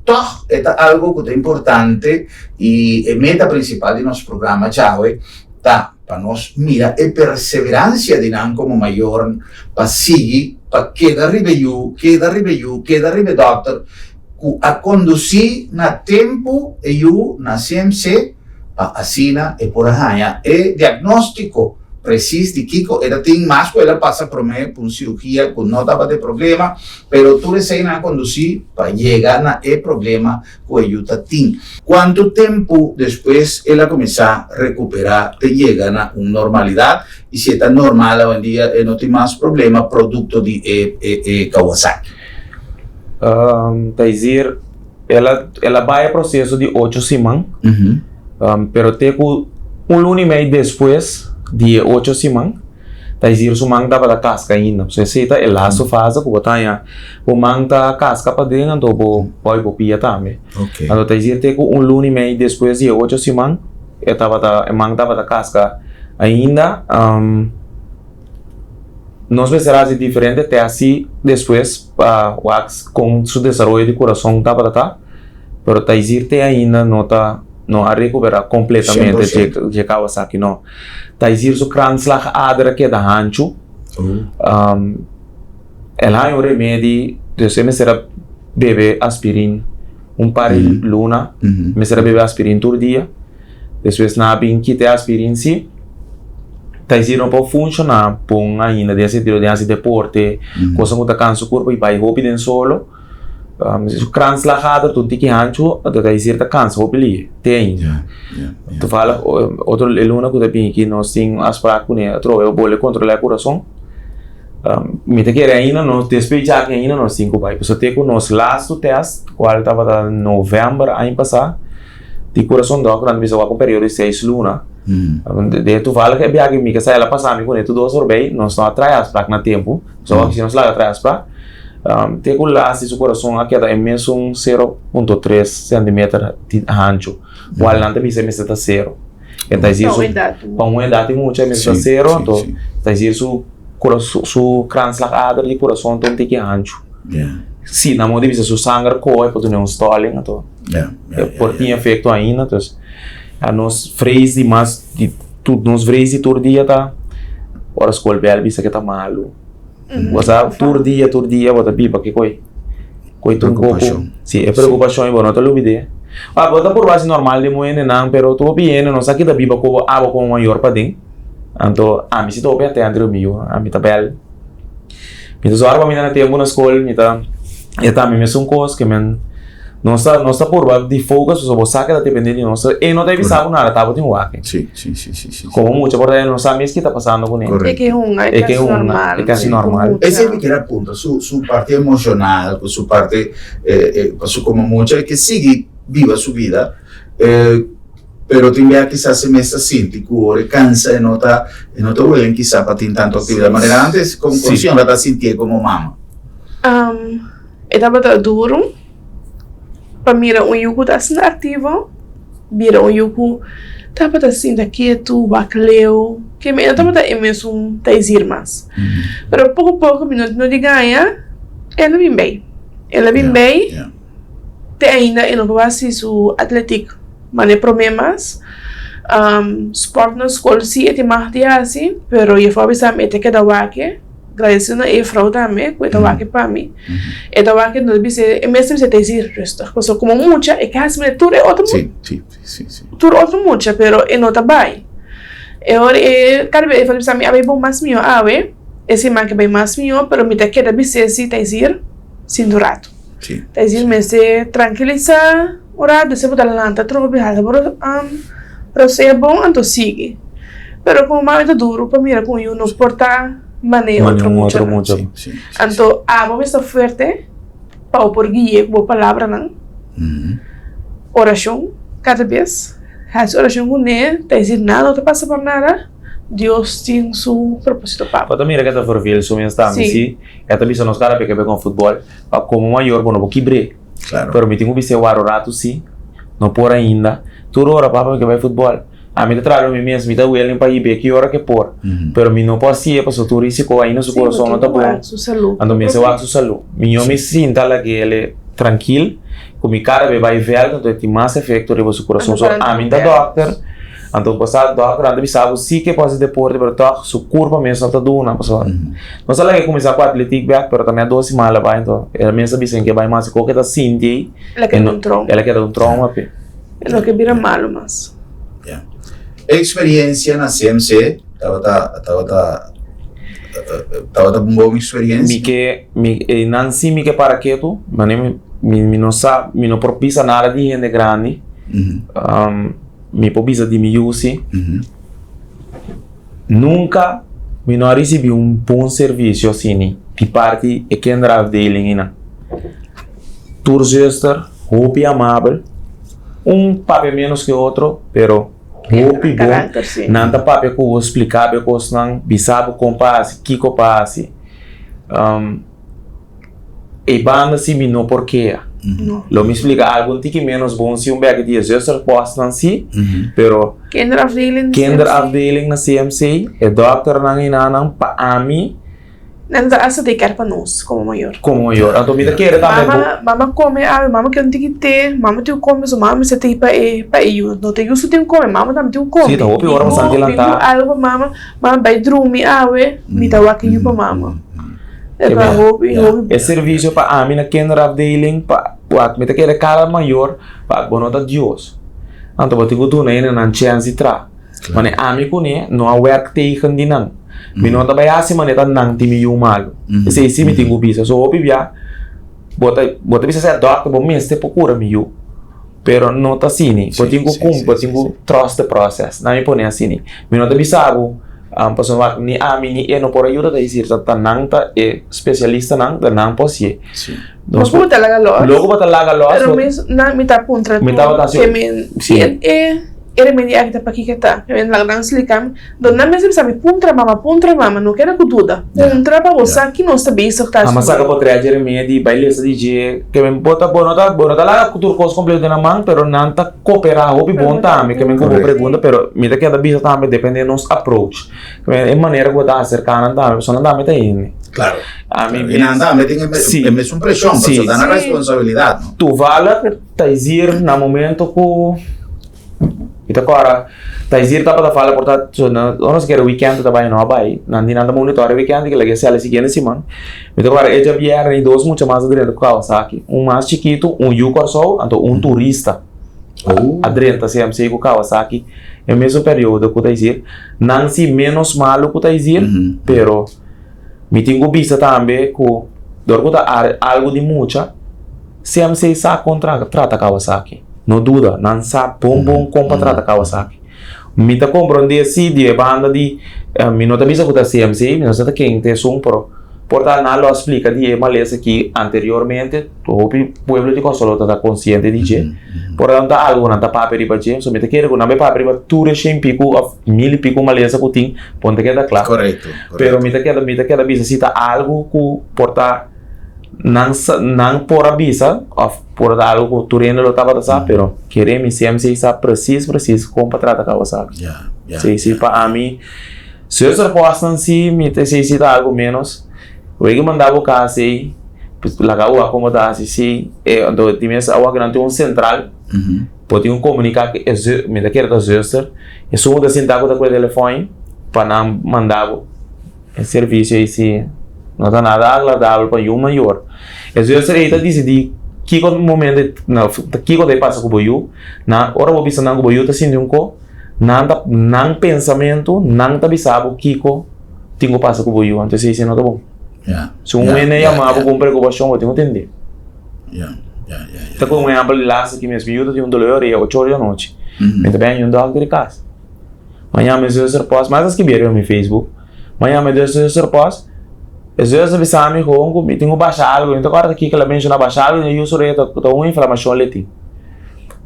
tòg e ta algu ku ta importante i e meta prinsipal di nos programa djawe ta pa nos mira e perseveransia di nan komo mayor pa sigui pa keda riba e yu, keda riba e yu, keda riba e dòkter. ku a kondusí na tempu e yu na CMC pa asina e por a haña e diagnóstiko presis di kiko e ta tin, mas ku el a pasa promé ku un sirugia ku no tabata e problema, pero tur eseinan a kondusí pa yega na e problema ku e yu ta tin. Kuantu tempu despues el a kuminsá rekuperá te yega na un normalidat i si e ta normal awendia e no tin mas problema produkto di e Kawasaki? Taizir, el a, el a bai e proceso di ocho siman, pero te ku un luna i mei despues di e ocho siman, Taizir su man tabata kaska ainda. So esei ta e laatste fase ku bo ta haña, bo man ta kaska paden anto bo bòi bo pia tambe. Anto Taizir te ku un luna i mei despues di e ocho siman, e tabata, e man tabata kaska ainda. Nos mester hasi diferente test si despues pa wak kon su desaroyo di kurason tabata ta, pero ta isir te ainda no ta no a rekupera kompletamente dje Kawasaki no. Ta isir su kraanslagader a keda hanchu, el haña un remedi, dus e mester a bebe aspirin un par di luna, mester a bebe aspirin tur dia. Despues nan a bin kita e aspirin si. Ta esei no por funshoná bon ainda den sentido den hasi deporte, kosa ku ta kansa su kurpa i bai hopi den solo. Su kraanslagader ta un tiki hanchu, anto ta esei ta kansa hopi lihe te ainda. Toevallig otro e luna ku ta bini aki nos tin un afsprak kuné atrobe pa bolbe kontrolá e kurason. Mi ta kere ainda nos despues djaki ainda nos tin ku bai pasobra te ku nos lastu tèst kual tabata novèmber aña pasá. Di kurason dòkter nan ta bisa wak un periodo di seis luna. Den toevallig e biaha mi kasa el a pasa mi kuné tur dos forbei, nos no a trae afsprak na tempu, so wak si nos laga trae afsprak, te ku las di su kurason a keda e mesun sero punto tres sentimeter di hanchu, kual nan ta bisa e mester ta sero. E ta disi su pa un edat di mucha e mester ta sero, anto ta disi su su kraanslagader di kurason ta un tiki hanchu. Si nan modo di bisa su sanger kohe por duna un stòling anto. E por tin efecto ainda, dus a nos vrees di mas di tur nos vrees di tur dia ta ora skol bel bisa ke ta malu. Bo sa tur dia tur dia bo ta biba ke koi koi ta un poko si e preokupashon bo no ta lubid'é. Ora bo ta purba hasi normal den bo hendenan pero tur hopi hende no sa kita biba ku bo abo komo mayor paden anto ami si ta hopi atento riba mi yu ami ta bel. Mi ta zorg pa mi ta na tempu na skol, mi ta e tambe mesun kos ke men nos ta nos ta purba di focus pasobra bo sa ke ta depende di nos e no ta bisa bo nada ta bo tin wak. Si si si si si. Komo mucha por ta e no sa mes ke ta pasando kuné. E ke hunga e kasi normal. E kasi normal. Esei mi kier a puntra su su parti emoshonal ku su parti pasobra komo mucha e ke sigui biba su bida. Pero tin bia kisas e mes ta sinti ku ora e kansa e no ta e no ta welen kisa pa tin tantu aktividat manera antes. Kon kon señora ta sintié komo mama? E tabata duru pa mira un yu ku ta asina aktivo bira un yu ku tabata sinta ketu, wak leu, ke mi no tabata e mesun Taizir mas. Pero poko poko mi no di gaña el a bin bei, el a bin bei. Te ainda e no por hasi su atletik manera prome mas. Sport na skol si e tin mag di hasi, pero jefrouw a bisa mi e ta keda wak e, gradesido na e jefrouw tambe ku e ta wak e pa mi. E ta wak e no ta bisa e mes ta bisa ta hasi rustig, pasobra komo mucha e ke hasi manera tur e otro tur otro mucha pero e no ta bai. E ora e kada bes e jefrouw ta bisa mi a bai bon mas mihó awe, e siman ke bai mas mihó pero mi ta keda bis'é si ta hasi sintu ratu. Ta disi mester trankilisá un ratu despues bo ta lanta atrobe hala bo rosea bon anto sigui. Pero komo mami ta duru pa mira ku un yu no por ta manera otro mucha. Anto abo mester fuerte pa bo por gui'é ku bo palabranan. Orashon kada bes. Hasi orashon kuné, ta disi nada no ta pasa pa nada, Dios tin su proposito pa bo. Bo ta mira ke ta vervel su mes tambe si e ta bisa nos kada bes ke bai kon futbol pa komo mayor bo no por kibr'é. Pero mi tin ku bis'é wak un ratu si no por ainda. Tur ora papa mi ke bai futbol. Ami ta traha lo mi mes, mi ta willing pa hib'é ki ora ke por. Pero mi no por hasié pasobra tur risiko ainda su kurason no ta bon. Anto mi mester wak su salú. Mihó mi sinta lag'é trankil ku mi kada be bai vèlt anto e tin mas efekto riba su kurason. So ami ta dòkter, anto bo sa dòkternan ta bisa bo si ke por hasi deporte pero tòg su kurpa mes no ta duna pasobra nos a lag'é kuminsá ku atletik bèk pero ta mea dos siman el a bai anto el mes a bisa en ke bai mas koke ta sinti ei el a keda un trauma p'e. E no ke bira malu mas. Ya. E experiencia na CMC tabata tabata tabata un bon experiencia? Mi ke mi einan si mi ke para ketu, mane mi mi mi no sa mi no por bisa nada di hende grandi. Mi por bisa di mi yu si. Nunka mi no a risibi un bon servisio asini di parti e kinderafdeling einan. Tur zuster hopi amabel, un papia menos ke otro, pero hopi bon. Nan ta papia ku bo, splika bo e kosnan, bisa bo kon pa hasi, kiko pa hasi. E banda si mi no por kea. Lo mi splika algu un tiki menos bon si un bek di e zuster postnan si, pero kinderafdeling na CMC, e dokternan i nannan pa ami. Nan ta hasta dedicar pa nos como mayor. Como mayor. Anto mi ta kere tambe bo. Mama, mama come awe, mama ke un tiki te, mama tin ku come, so mama mester tiki pa e, pa e yu. No ta yu so tin ku come, mama tambe tin ku come. Si, ta hopi ora bo san dilantá. Bin ku algo pa mama, mama bai drumi awe, mi ta wak e yu pa mama. E ta hopi, hopi. E servicio pa ami na kinderafdeling pa wak mi ta kere cada mayor pa bo no ta Dios. Anto bo tin ku duna hende nan chance di traha. Mane ami kuné no a werk tegen di nan. Mi no ta bai hasi mane ta nan tin mi yu malu. Esei si mi tin ku bisa. So hopi bia bo ta bo ta bisa sè dòkter bo mester por kura mi yu. Pero no ta asini. Bo tin ku kum bo tin ku trust the process. Nan mi pone asini. Mi no ta bisa bo pasobra ni ami ni e no por a yuda ta disir ta nan ta e spesialistanan ta nan por hasié. Nos por ta laga lòs. Logo bo ta laga lòs. Pero mi nan mi ta puntra tur. Mi tabata hasi. Ke men si e e remedi aki ta pakiko ta. Ke men laga nan splika mi. Don nan mester bisa mi puntra mama puntra mama no keda ku duda. Puntra pa bo sa ki nos ta bezig ta hasi. Mama saka por trae dje remedi bai lesa di dje. Ke men bo ta bo no ta bo no ta laga ku tur kos kompleto den nan man pero nan ta koperá hopi bon tambe. Ke men ku bo pregunta pero mi ta keda bisa tambe depende nos approach. E manera ku bo ta aserká nan tambe pasobra nan tambe ta hende. Claro. Ami I nan tambe tin e mesun preshon, pasobra ta nan responsabilidat, no? Toevallig Taizir na momento ku mi ta kòrda Taizir tabata fala por ta ora nos kere weekend ta bai no a bai nan di nan ta monitoria weekend kila ke sali siguiente siman mi ta kòrda e djabièrnè i dos mucha mas a drenta ku Kawasaki un mas chikitu un yu Kòrsou anto un turista a drenta CMC ku Kawasaki e mesun periodo ku Taizir nan si menos malu ku Taizir pero Mi tin ku bisa tambe ku dor ku ta algu di mucha, CMC sa kon trata Kawasaki. No duda, nan sa bon bon kon pa trata Kawasaki. Mi ta komprondé si di e banda di, mi no ta bisa ku ta CMC, mi no sa ta ken ta esun, pero por ta nan lo a splika di e malesa aki anteriormente, hopi pueblo di Kòrsou lo ta ta konsiente di dje. Por ta ta algu ku nan ta papia riba dje, so mi ta kere ku nan bai papia riba tur e shen piku òf mil i piku malesa ku tin. Bon ta keda kla. Correcto. Pero mi ta keda mi ta keda bisa si ta algo ku por ta nan sa nan por a bisa of por ta algo ku tur hende lo tabata sa pero kere mi CMC sa precies precies kon pa trata Kawasaki. Ya, ya. Si si pa ami zuster kosnan si mi ta si si ta algo menos wei ke manda bo kas ei pues laga wak komo ta hasi si e anto di mes awor nan tin un sentral. Bo tin ku komuniká ku e zu, mi ta kere ta zuster, esun ku ta sinta ku ta kue telefòn pa nan manda bo e servisio ei si no ta nada agradabel pa yu mayor. E zuster ei ta disidí kiko momento no kiko ta pasa ku bo yu, nan ora bo bisa nan ku bo yu ta sinti un ko, nan ta nan pensamentu nan ta bisa bo kiko tin ku pasa ku bo yu, anto esei si no ta bon. Si un hende yama bo ku un preokupashon bo tin ku tende. Ta ku un ehèmpel di laatste ki mes, mi yu ta tin un dolor di orea ocho ora di anochi. Mi ta bini un dòkter di kas. M'a yama e zuster pos, mas a skibi riba mi Facebook. M'a yama e zuster pos, e zuster bisa mi gewoon ku mi tin ku basha algu, mi no ta kòrda kiko el a menshoná, basha algu den e yu su reta ku ta un inflamashon le tin.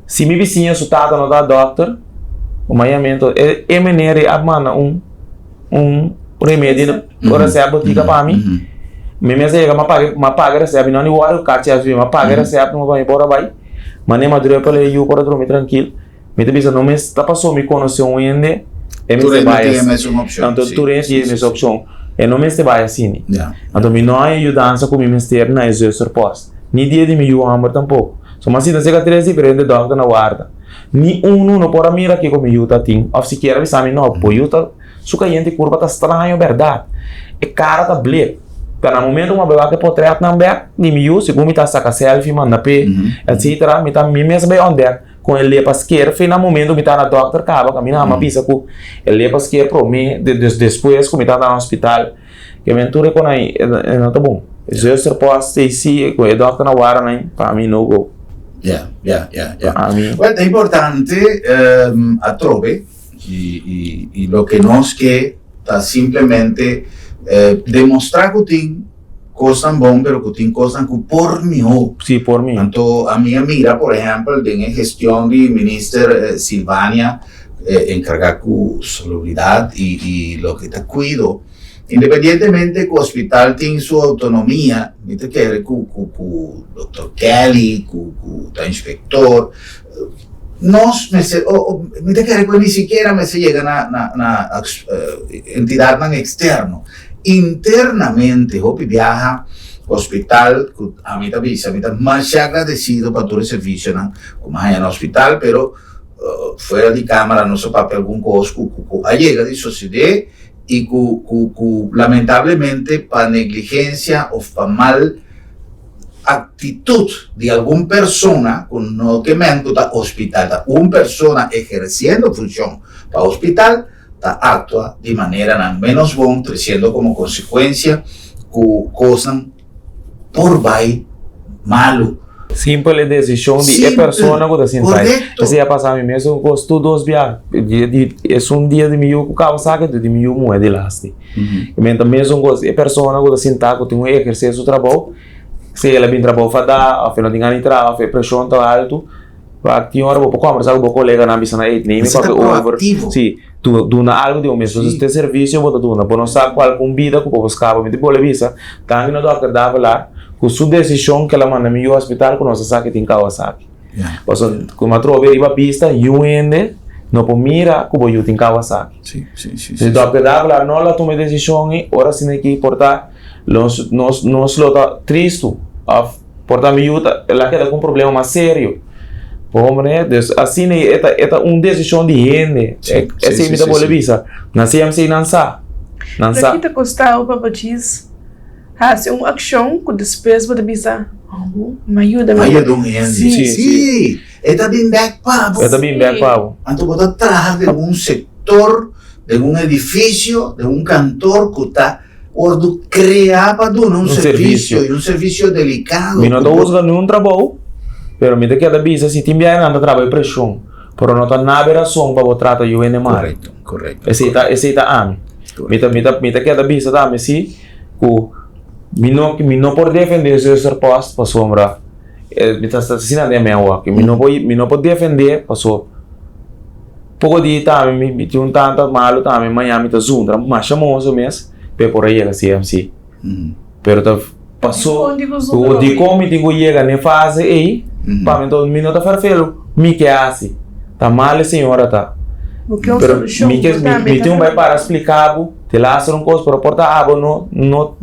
Si mi bisiña su tata no ta dòkter, ku m'a yam'é enton e e meneer ei a manda un un remedi, un resèpt botika pa mi, mi mes a yega m'a paga m'a paga e resèpt, mi no a ni wòri ku karchi a subi, m'a paga e resèpt pa mi por a bai, mane m'a drùpel e yu por a drumi trankil. Mi ta bisa no mes ta paso mi conoce un hende e mester bai asina. Anto tur hende tin e mes opcion. E no mester bai asina. Anto mi no haña yudansa cu mi mester na e zusterpost. Ni dia di mi yu homber tampoco. So mi a sinta cerca tres diferente dokter na warda. Ni uno no por a mira kico mi yu ta tin of sikiera bisa mi no bo yu ta su cayente curva ta straño berdad. E cara ta bleek. Pero na momento cu mi a bai wak e potretnan bek di mi yu segun mi ta saca selfie manda p'e etcetera mi ta mi mes a bai ontdek. Con e lepa sker fe na momento mi ta na dokter caba cu mi na ama bisa cu e lepa sker prome despues cu mi ta na hospital ke men tur e con ai e no ta bon zuster por a stay si cu e dokter na wara nan pa mi no go. Ya ya ya ya Pa mi. Well ta importante atrobe y y loke nos ke ta simplemente demostra cu tin Kosnan bon pero ku tin kosnan ku por mihó. Sí, por mihó. Anto ami a mira por ehèmpel den e gestion di Minister Silvania enkargá ku salubridat i i loke ta kuido. Independientemente ku hospital tin su outonomia, mi ta kere ku ku ku Dokter Kelly ku ku ta inspektor nos mester mi ta kere ku ni sikiera mester yega na na na entidatnan eksterno. Internamente hopi biaha hospital ku ami ta bisa mi ta masha agradecido pa tur e servicionan ku mi a haña na hospital pero fuera di camara nos a papia algun cos ku ku a yega di sucede y ku ku ku lamentablemente pa negligencia of pa mal actitud di algun persona ku no ke men ku ta hospital ta un persona eherciendo funcion pa hospital ta actua di maneranan menos bon, treciendo como consecuencia cu cosnan por bay malu. Simpel e decision di e persona cu ta sinta ahi. Esey a pasa mi mesun cos tur dos bia. Esun dia di mi yu cu caba saki enton di mi yu muhe di lasti. Men ta mesun cos, e persona cu ta sinta cu tin cu eherce su trabou, sea el a bin trabou fada of el no tin gana di traha of e presion ta alto, Wak tin ora bo por kombersa ku bo koleganan bisa nan ey neem Mester papia ta over. proaktivo. Si, du duna algu di bo mes. Entonces te servicio bo ta duna. Bo no sa kual ku un bida ku bo por skapa. Mi ta bolbe bisa, danki na dòkter Davelaar ku su desishon ku el a manda mi yu hospital ku nos a sa ke tin Kawasaki. Ya. Pasobra ku mi a trobe riba bista yu hende no por mira ku bo yu tin Kawasaki. Si, si, si, Si si. dòkter Davelaar no lo a tuma e desishon ei, ora asina aki por ta nos nos nos lo ta tristu òf. Por ta mi yu ta el a keda ku un problema mas serio. Bo comprende? Dus asina e ta e ta un desishon di hende. Sí, sí, Esei sí, mi ta sí, bolbe sí. bisa. Na CMC nan sa. Nan Pero sa. ki ta kosta bo pa bo djis hasi un akshon ku despues bo ta bisa, Oh, mi a yuda Mi a mi. yuda un hende. Sí. Sí. Sí. E ta bin bek pa bo. E ta bin bek pa bo. Anto bo ta traha den un sektor, den un edifisio, den un kantor ku ta Wordu kreá pa duna un servisio, i un servisio delikado. Mi no ta husga niun trabou, pero mi ta keda bisa si tin biaha nan ta traba e preshon, pero no ta nabe rason pa bo trata yu hende mal. Korekto, korekto. Esei ta, esei ta ami. Mi ta, mi ta, mi ta keda bisa tambe si ku mi no, mi no por defendé zuster Post pasobra mi ta asina den mi awor, mi no por, mi no por defendé paso. Poko di tambe mi mi tin un tanta malu tambe maña mi ta zundra masha moso mes p'e por a yega CMC. Pero ta paso ku dikon mi tin ku yega n'e fase ei pa mi enton mi no ta ferfelu mi ke hasi ta mal e señora ta. Pero mi ke mi tin un bai para splika bo te laster un kos pero por ta abo no no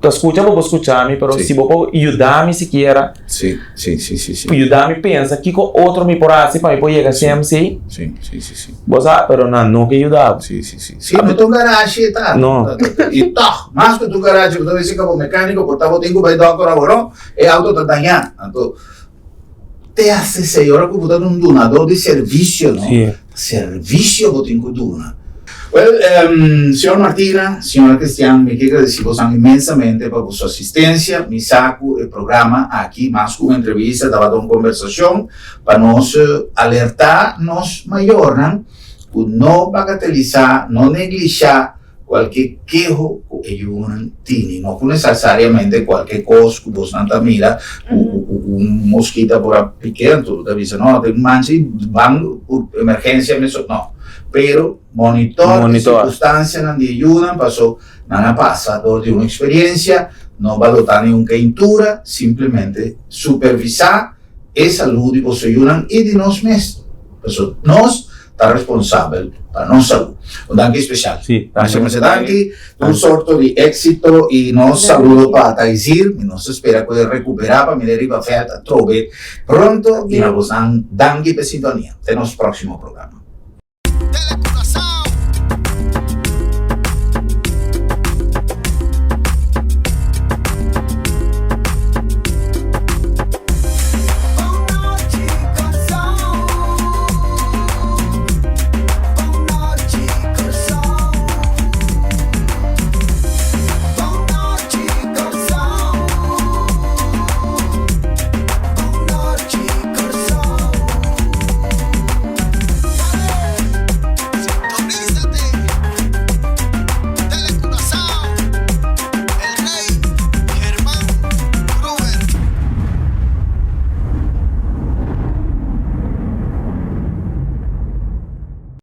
Ta skucha bo por skucha mi, pero si bo por yuda mi sikiera, Sí, sí, sí, sí, sí. yuda mi pensa kiko otro mi por hasi pa mi por yega CMC, Sí, sí, sí, sí. bo sa, pero nan no ke yuda bo. Sí, sí, sí. Sí, no ta un garashi e ta. No. I tòg, mas ku ta un garashi, bo ta bisa ku bo mekániko por ta bo tin ku bai dòkter aworó, e auto ta dañá. Anto, Te hasi esei ora ku bo ta un dunadó di servisio, no? Sí. Servisio bo tin ku duna. Wel, señor Martina, señora Cristian, mi ke gradisí bosan inmensamente pa boso asistensia. Mi sa ku e programa aki, mas ku un entrevista, tabata un kombersashon pa nos alertá nos mayornan. ku no bagatelisá, no neglishá kualke keho ku e yunan tini. No ku nesesariamente kualke kos ku bosnan ta mira ku un moskita por a pik'é, anto bo ta bisa no, tin un mancha i ban ku emergensia mesun. No, pero monitor e sirkunstansianan di e yunan paso nan a pasa dor di un eksperensia, no balotá ningun keintura, simplemente supervisá. E salú di boso yunan i di nos mes. Pasobra nos ta responsabel pa nos salú. Un danki spesial. Sí, danki. Masha masha danki. Tur sorto di éksito i nos saludo pa Taizir. Mi nos ta spera ku e rekuperá pa mira riba vèlt atrobe pronto. I na bosnan danki pa e sintonia. Te nos próksimo programa.